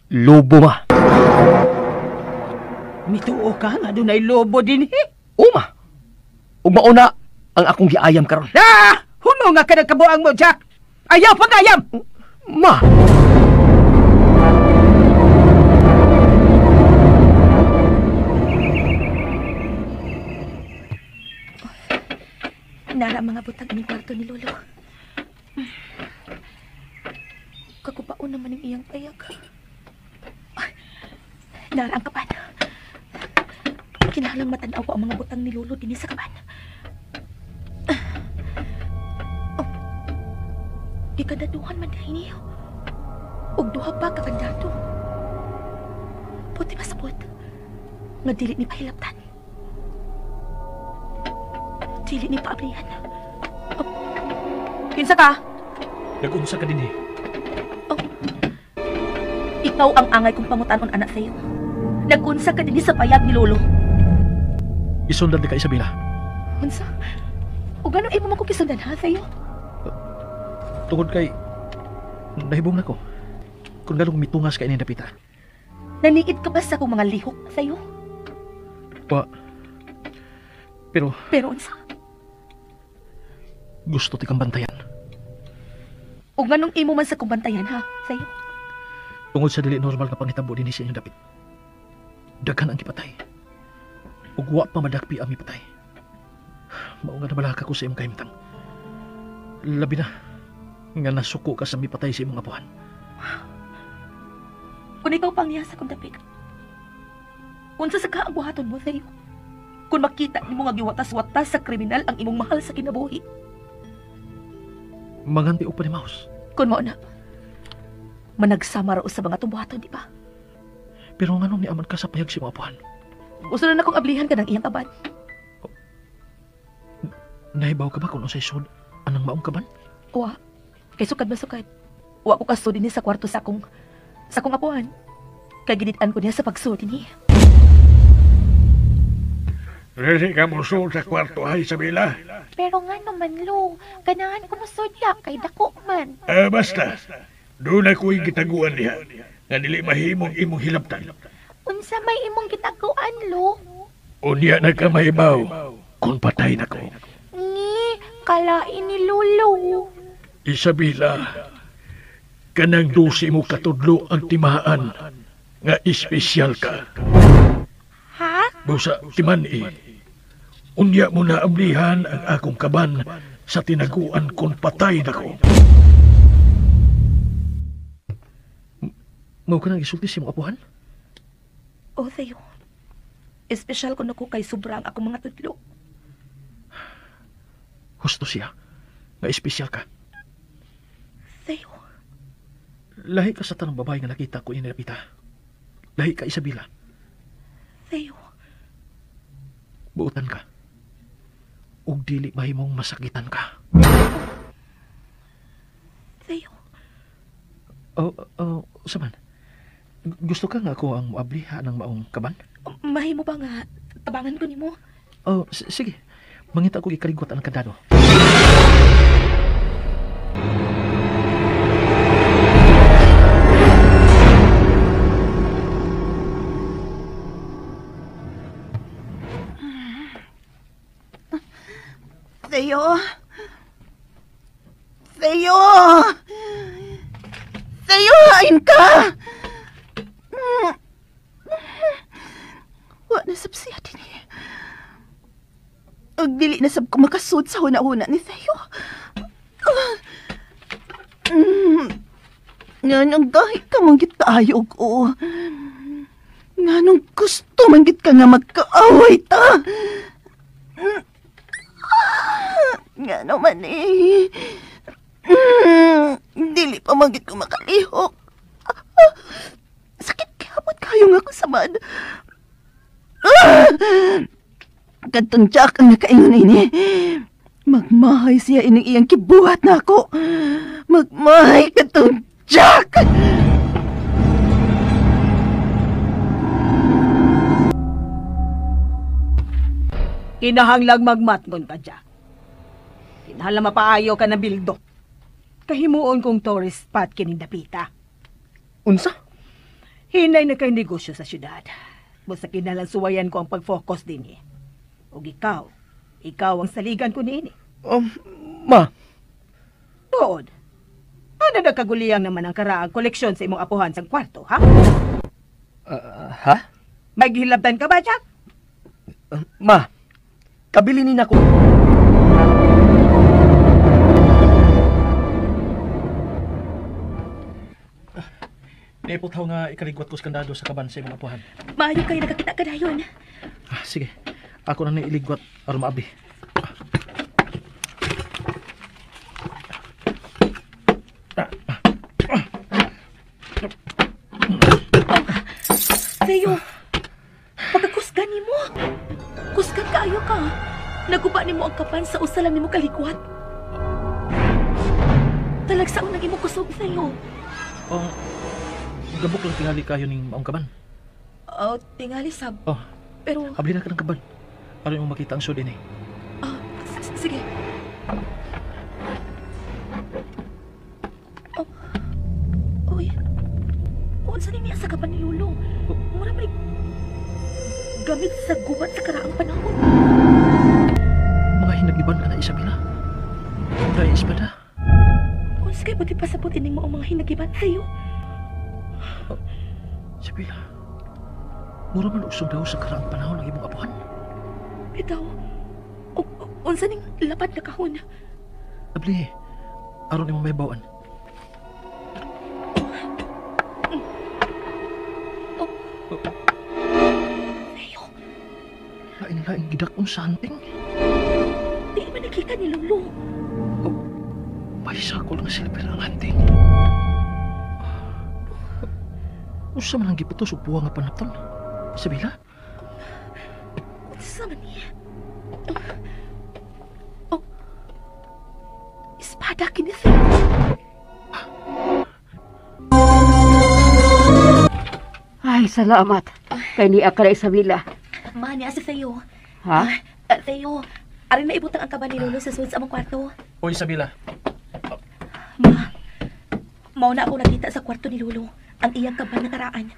Lobo, ma. Mituo ka nga dunay lobo dinhi. Oo, ma. Ug mauna ang akong giayam karon. Ah! Huno nga ka nagkabuang mo, Jack. Ayaw pag-ayam! Ma! Nara mga butang ining kwarto ni Lolo. Kakupaon naman ang iyang payag. Nara ang kaban. Kinahanglang matan-aw ko ang mga butang ni Lolo dinhi sa kaban. Oh, gikandaduhan man dahil niyo. Og duha pa kakandado. Puti masabot nga dili ni pahilaptan. Dili ni paablihan. Oh. Kinsa ka? Nag-unsa ka din eh. Oh. Ikaw ang angay kong pangutanon anak sa'yo. Nag-unsa ka din sa payag ni Lolo. Isundan di ka, Isabela. Unsa? O gano'ng imo man ko kisundan ha sa'yo? Tungod kay nahibong na ko. Kung ganong mitungas ka ini dapita. Naniid ka ba sa akong mga lihok sa'yo? Pa. Pero... Pero unsa? Gusto ti kang bantayan. O nganong imo man sa kong bantayan ha, sa'yo? Tungod sa dili normal nga pangitabo dinhi sa inyong dapit. Daghan ang gipatay. Ug wa pa madakpi ang mipatay. Mao nga nabalaka ko sa imong kahimtang. Labi na nga nasuko ka sa mipatay sa imong apuhan. Kung ikaw pang niya sa kong dapit, unsa sa ka ang buhaton mo sa'yo? Kung makita nimo nga giwatas-watas sa kriminal ang imong mahal sa kinabuhi. Manganti og panimaos. Kung mao na, managsama ra sa mga tumbuhaton, di ba? Pero nganong niaman ka sa payag si imong apuhan? Gusto na akong ablihan ka ng iyang kaban. Oh. Nahibaw ka ba kung unsay sud anang maong kaban? Wa. Kay sukad ba sukad? Wa ko kasud dinhi sa kwarto sa akong apuhan. Kay ginid-an ko niya sa pagsud dinhi. Dili ka mosud sa kwarto ay, Isabela. Pero nga naman, Lo, ganahan ko mosudya kay dako man. Basta, doon ako'y gitaguan niya nga dili mahimong imong hilabtan. Unsa may imong gitaguan, Lo? Unya na ka mahibaw kung patay na ko. Ngi, kalain ni Lolo. Isabela, kanang 12 mo katudlo ang timaan nga espesyal ka. Ha? Busa, timan eh. Unya mo na ablihan ang akong kaban sa tinaguan kung patay na ko. Mao ka nang isulti sa imong apuhan? Oh, Theo. Espesyal ko na ko kay sobra ang akong mga tudlo. Husto siya. Nga espesyal ka. Theo. Lahi ka sa tanang babae nga nakita ko inilapita. Lahi ka, Isabela. Theo. Buotan ka. Ug dili mahimong masakitan ka. Theo. Oh, saman. Gusto ka nga ako ang moabliha ng maong kaban? Mahimo ba nga tabangan ko nimo? Oh, sige. Mangita ko ikaligwat ang kandado. Theo! Theo! Theo, hain ka! Wa na sab siya dinhi. Ug dili na sab ko makasud sa huna-huna ni Theo. Nganong gahi ka man gid kaayo og oo. Nganong gusto man gid ka nga magkaaway ta. Ngano man eh. Dili pa man gid ko makalihok. Sakit kayapot kayo nga ko samad. Kadtong Jack ang nakaingon ini. Magmahay siya ining iyang kibuhat na ako. Magmahay kadtong Jack! Kinahanglang magmatngon ka, Jack. Kinahanglang mapaayo ka ng bildo. Kahimuon kong tourist spot kining dapita. Unsa? Hinay na kay negosyo sa syudad. Basta kinahanglang suwayan ko ang pag-focus din eh. Ug ikaw ang saligan ko niini. Ma. Tuod. Ano nagkaguliyang naman ang karaang koleksyon sa imong apuhan sa kwarto, ha? Ha? May gihilabtan ka ba, Jack? Ma, kabilinin ako. Naiputaw nga ikaligwat ko sa kandado sa kaban sa imong apuhan. Maayo kayo nakakita ka dayon. Ah, sige. Ako na niiligwat aron maabli. Theo, pagkakusgan nimo. Kusgan kaayo ka. Naguba nimo ang kapan sa usa lang nimo kaligwat. Talagsaon nang imong kusog, Theo. Oh, gabok lang tingali kayo ning maong kaban. Oh, tingali sab. Oh. Pero abli na ka ng kaban. Aron mo makita ang sud ini. Ah, sige. Oh. Uy. Unsa ni niya sa kaban ni Lolo? Mura may gamit sa gubat sa karaang panahon. Mga hinagiban ka na, Isabela. Dahil espada. Unsa kay buti pasabot ining mo ang mga hinagiban sa'yo? Oh, Isabela, mura man og sundao sa karaang panahon ang imong apuhan. Bitaw, unsa ning lapad na kahon? Abli, aron imong mahibaw-an. Oh. Theo. Lain-lain gidakon sa anting. Di man nakita ni Lolo. Oh, may sakol nga silver ang anting. Unsa man ang giputos og buwa nga panapton? Isabela? Unsa man niya? Oh. Espada kini siya. Ay, salamat. Kay niya ka na, Isabela. Ma, niya si Theo. Ha? Theo, arin na ibutang ang kaban ni Lolo sa sulod sa among kwarto. Oy, Isabela. Ma, mao na ako nakita sa kwarto ni Lolo ang iyang kaban na karaan.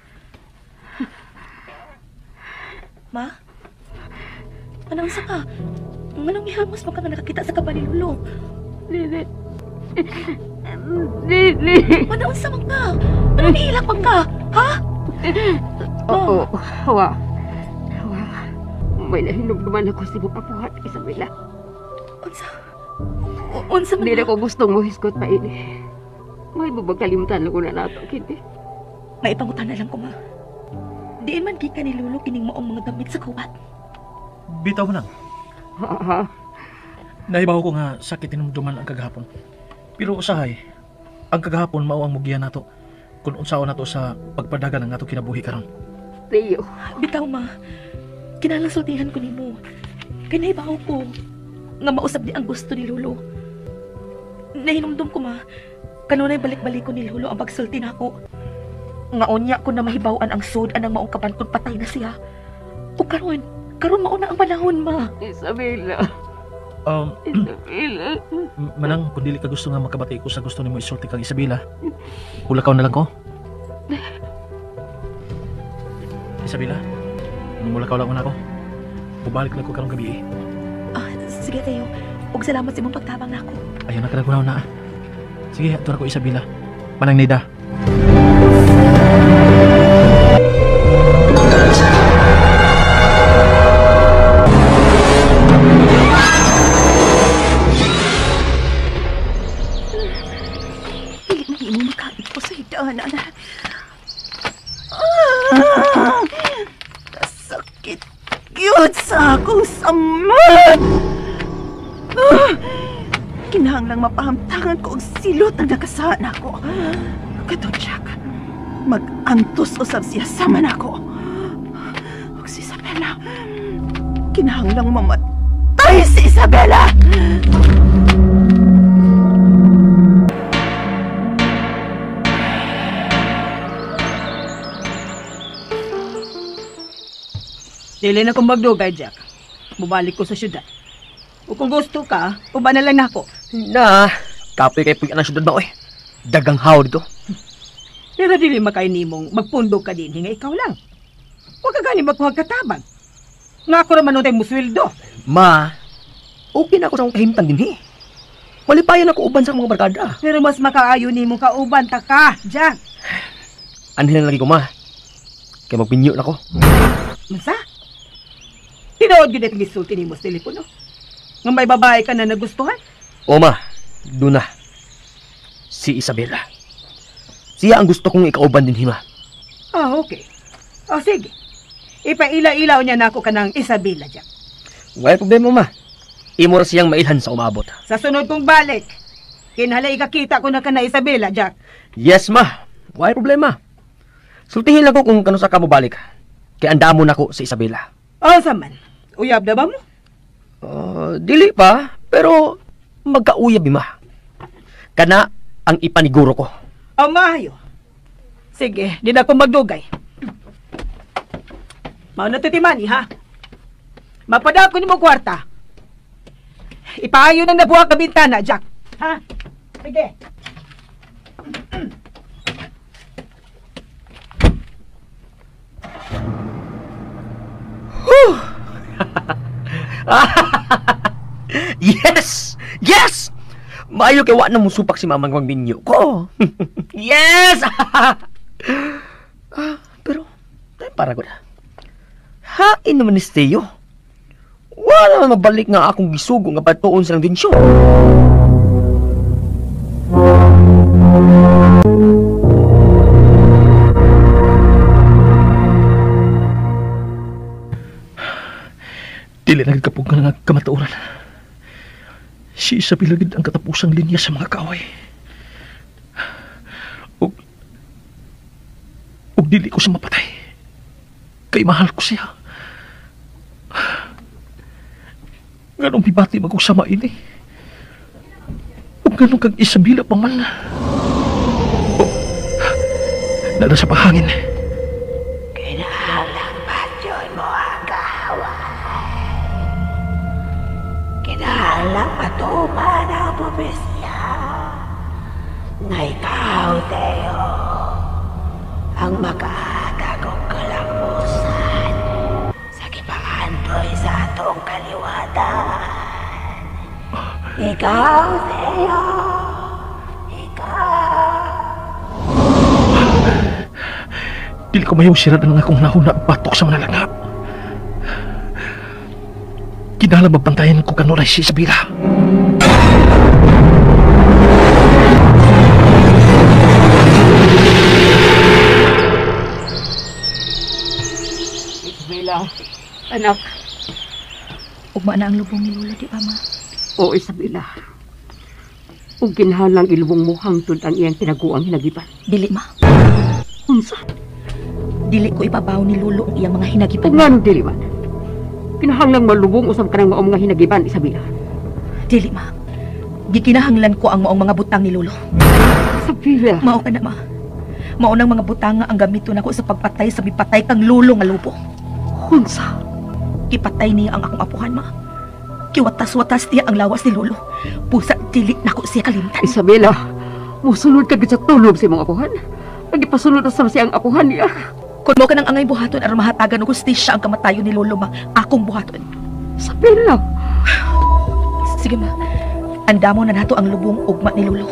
Ma? Anong sa ka? Nganong mihamos mo ka nga nakakita sa kaban ni Lolo? Dili. Dili. Manaon sa man ka? Anong nihilak man ka? Ha? Oo. Wa. Wa. May nahinumduman ako sa imong apuhan, Isabela. Unsa? Unsa man? Dili ko gustong mohisgot pa ini. May bubag kalimutan lang ko na nato, kini. May ipangutan na lang ko, ma. Diin man gikan ni Lolo kining maong mga gamit sa gubat. Bitaw mo lang. Ha? Nahibaw ko nga sakit hinumduman ang kagahapon. Pero usahay, ang kagahapon mao ang mugiya nato kung unsaon nato sa pagpadagan ang ato kinabuhi karon. Theo. Bitaw, ma. Kinahanglan sultihan ko nimo. Kay nahibaw ko nga mausab di ang gusto ni Lolo. Nahinumdum ko, ma. Kanunay balik-balik ko ni Lolo ang pagsulti nako. Nga unya ko na mahibaw-an ang sud anang maong kaban kung patay na siya. O karon, karon mao na ang panahon, ma. Isabela. Isabela. Manang, kung dili ka gusto nga makabati ko sa gusto nimo isulti kang Isabela, hulakaw na lang ko. Isabela, mulakaw lang una ko. Bubalik lang ko karong gabi. Ah, sige, Theo. Ug salamat sa imong pagtabang nako. Ayaw na ka na na. Sige, ato na ko, Isabela. Manang Nida. Dili mo makain ko sa hidaan, anak. Kasakit gyud sa akong samad. Kinahanglang mapahamtangan ko og silot ang nakasaan ako. Katong Jack, mag-antos usab siya sama nako. Og si Isabela, kinahanglang mamatay si Isabela. Dili na kong magdugay, Jack. Bubalik ko sa syudad. O kung gusto ka, uban na lang nako. Na, kapoy kay puy ang syudad ba, oy. Dagang haw dito. Pero dili makainimong magpundo ka din, nga ikaw lang. Huwag ka gani magkuhag katabang. Nga ako raman nung tayo musweldo. Ma, okay na ako sa akong kahimtang din, eh. Malipayan ako uban sa mga barkada. Pero mas makaayo nimo kauban ta ka, Jack. Anhin na lagi ko, ma. Kaya magpinyo na ko. Masa? Tinuod yun at gisulti nimo sa telepono. Nga may babae ka na nagustuhan? O ma, doon na. Si Isabela. Siya ang gusto kong ikauban din hima. Ah, okay. O sige. Ipaila-ilaw niya nako kanang Isabela, Jack. Wala problema, ma. Imo ra siyang mailhan sa umabot. Sa sunod kong balik, kinhala ikakita ko na ka na Isabela, Jack. Yes, ma. Wala problema. Sultihin lang ko kung kanusa ka mo balik. Kaya andamo na ko sa Isabela. O, saman. Uyab na ba mo? Dili pa, pero magkauyab, ma. Kana ang ipaniguro ko. O, maayo. Sige, di na ko magdugay. Mao na titimani, ha? Mapadako ni mo kwarta. Ipaayo na nabuha ka bintana, Jack. Ha? Sige. Whew! Yes! Yes! Maayo kay wa na musupak si Mamang magminyo ko. Yes! Pero, tayo para ko na. Hain naman ni Steo. Wala naman mabalik nga akong gisugo nga patuon sa lang dinsyo. Dili na kapog nga nga kamatuoran. Si Isabela gid ang katapusang linya sa mga kaaway. Ug dili ko siya mapatay. Kay mahal ko siya. Ganong bibati magkusama ini. Ug ganong kag Isabela pa man. Oh, nada sa pahangin. Kinahanglang patyon mo ang kaaway. Kinahanglang matuman ang propesya. Nga ikaw, Teo, ang makahatag og kalambusan sa gipaantoy sa atong kaliwatan. Ikaw, Teo! Ikaw! Dili ko mayong sirad ang akong nahuna batok sa manalangap. Kinahanglan mabantayan ko kanunay si Isabela. Isabela, anak. Ugma na ang lubong ni Lolo, di ba, ma? Oo, Isabela. Ug kinahanglang ilubong mo hangtod ang iyang tinaguang hinagipan. Dili, ma. Unsa? Dili ko ipabaw ni Lolo ang iyang mga hinagipan. Ug nganong dili man? Kinahanglang malubong usab kanang maong mga hinagipan, Isabela. Dili, ma. Gikinahanglan ko ang maong mga butang ni Lolo. Isabela. Mao ka na, ma. Mao nang mga butang nga ang gamiton nako sa pagpatay sa mipatay kang Lolo nga lobo. Unsa? Kipatay niya ang akong apuhan, ma. Kiwatas-watas niya ang lawas ni Lolo. Pusa dili nako siya kalimtan. Isabela, musulod ka gid sa tulob sa imong apuhan. Nagipasulod na sa siyang apuhan niya. Kung mo ka ng angay buhaton aron mahatagan og hustisya ang kamatayon ni Lolo, ma, akong buhaton. Isabela! Sige, ma. Andamo na nato ang lubong ugma ni Lolo.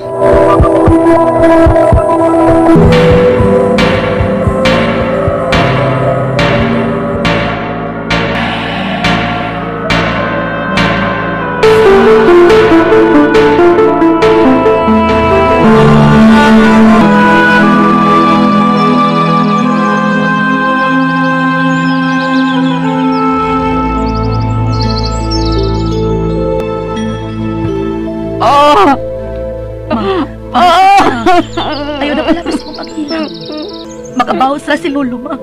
Ayaw na pala gusto kong paghilang. Makabawas ra si Lolo, ma.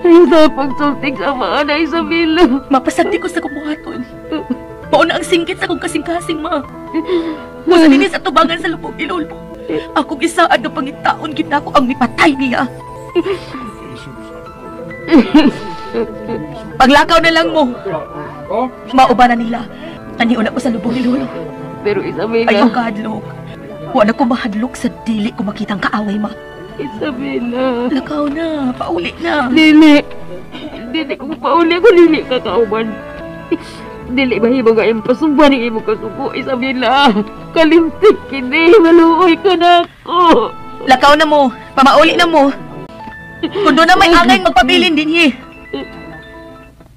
Ayaw na pagsulting sa mga na, Isabela. Mapasagdi ko sa kumuhaton. Mauna ang singkit sa kong kasing-kasing, ma. Musa dinis at tubangan sa lubong ni Lolo. Akong isaad na pangitaon kita ko ang mipatay niya. Paglakaw na lang mo. Mauba na nila. Aniuna ko sa lubong ni Lolo. Pero Isabela... Ayaw kahadlok. Wala ko mahadlok sa dili ko makitang kaaway, ma. Isabela... Lakaw na. Pauli na. Dili. Dili kong pauli ko. Dili ka kauban. Dili mahimo nga iyong pasumba ng imong kasuko, Isabela. Kalimtik kini. Maluoy ka na ako. Lakaw na mo. Pamauli na mo. Kung doon na may angay magpabilin din, hi.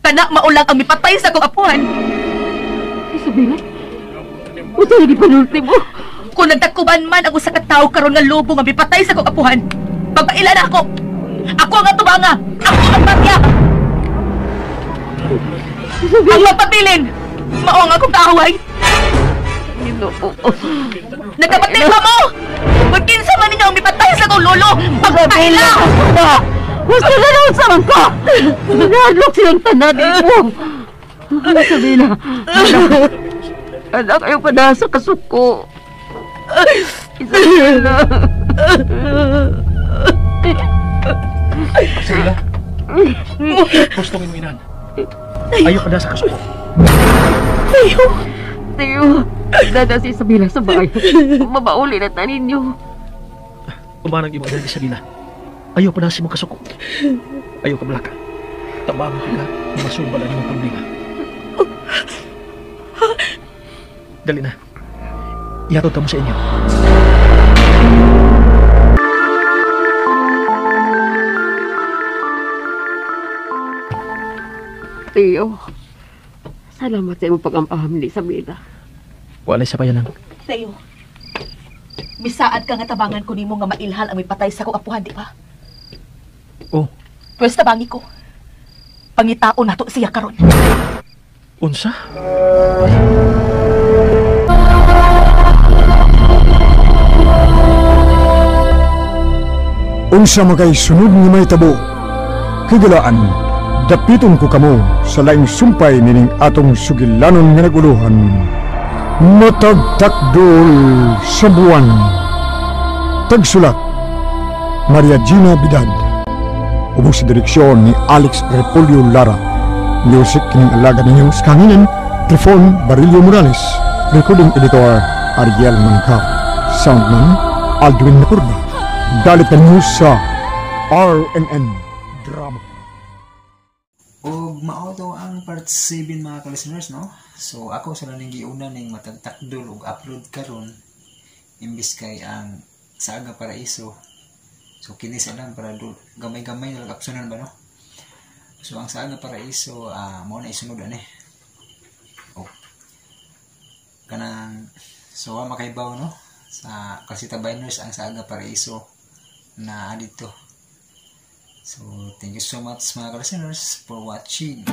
Kana maulang ang mipatay sa kong apuhan. Isabela? Usa lagi panulti mo. Kung nagtakuban man ang usa ka tawo karon nga lobo nga mipatay sa akong apuhan, pagpaila na ako. Ako ang atubanga. Ako ang batya. Ang magpabilin, mao ang akong kaaway. Nagkapatid ba mo? Magkinsa man ninyo ang mipatay sa akong lolo! Pagpaila! Gusto na naman sa ko! Nahadlok silang tanan mo! Isabela, anak, ayaw pa na sa kasuko. Isabela. Isabela, gusto mo inan. Ayaw pa na sa kasuko. Teo! Teo! Dada si Isabela sa bahay. Mabauli na tanin niyo. Umanang imo dahil Isabela. Ayaw pa na si mong kasuko. Ayaw ka blaka. Tabang ka, masubal ang imong problema. Dali na. Ihatod ta mo sa inyo. Teo, salamat sa imong pag-ampaham ni Isabela. Walay sa payanang. Teo, misaad ka nga tabangan ko nimo nga mailhan ang mipatay sa akong apuhan, di ba? Oh. Pwes tabangi ko. Pangitaon nato siya karon. Unsa? Unsa makay sunod nga may tabo? Kagalaan, dapiton ko kamo sa laing sumpay nining atong sugilanon nga naguluhan. Matagtakdol sa buwan. Tagsulat, Maria Gina Bidad. Ubos sa direksyon ni Alex Repolyo Lara. Music kining alaga ninyo sa kanginan, Trifon Barillo Morales. Recording editor, Ariel Mangkap. Soundman, Aldwin Napurba. Dalit na news sa RMN Drama. Og mao to ang part 7 mga ka-listeners, no? So ako sa ning giuna ning matagtakdol og upload karon imbis kay ang Saga Paraiso. So kini sa lang para gamay-gamay na lang optionan ba, no? So ang Saga Paraiso mao na isunod ani. Oh. Kanang so wa makaibaw, no? Sa Calcita Biners ang Saga Paraiso na dito. So, thank you so much mga ka-listeners for watching.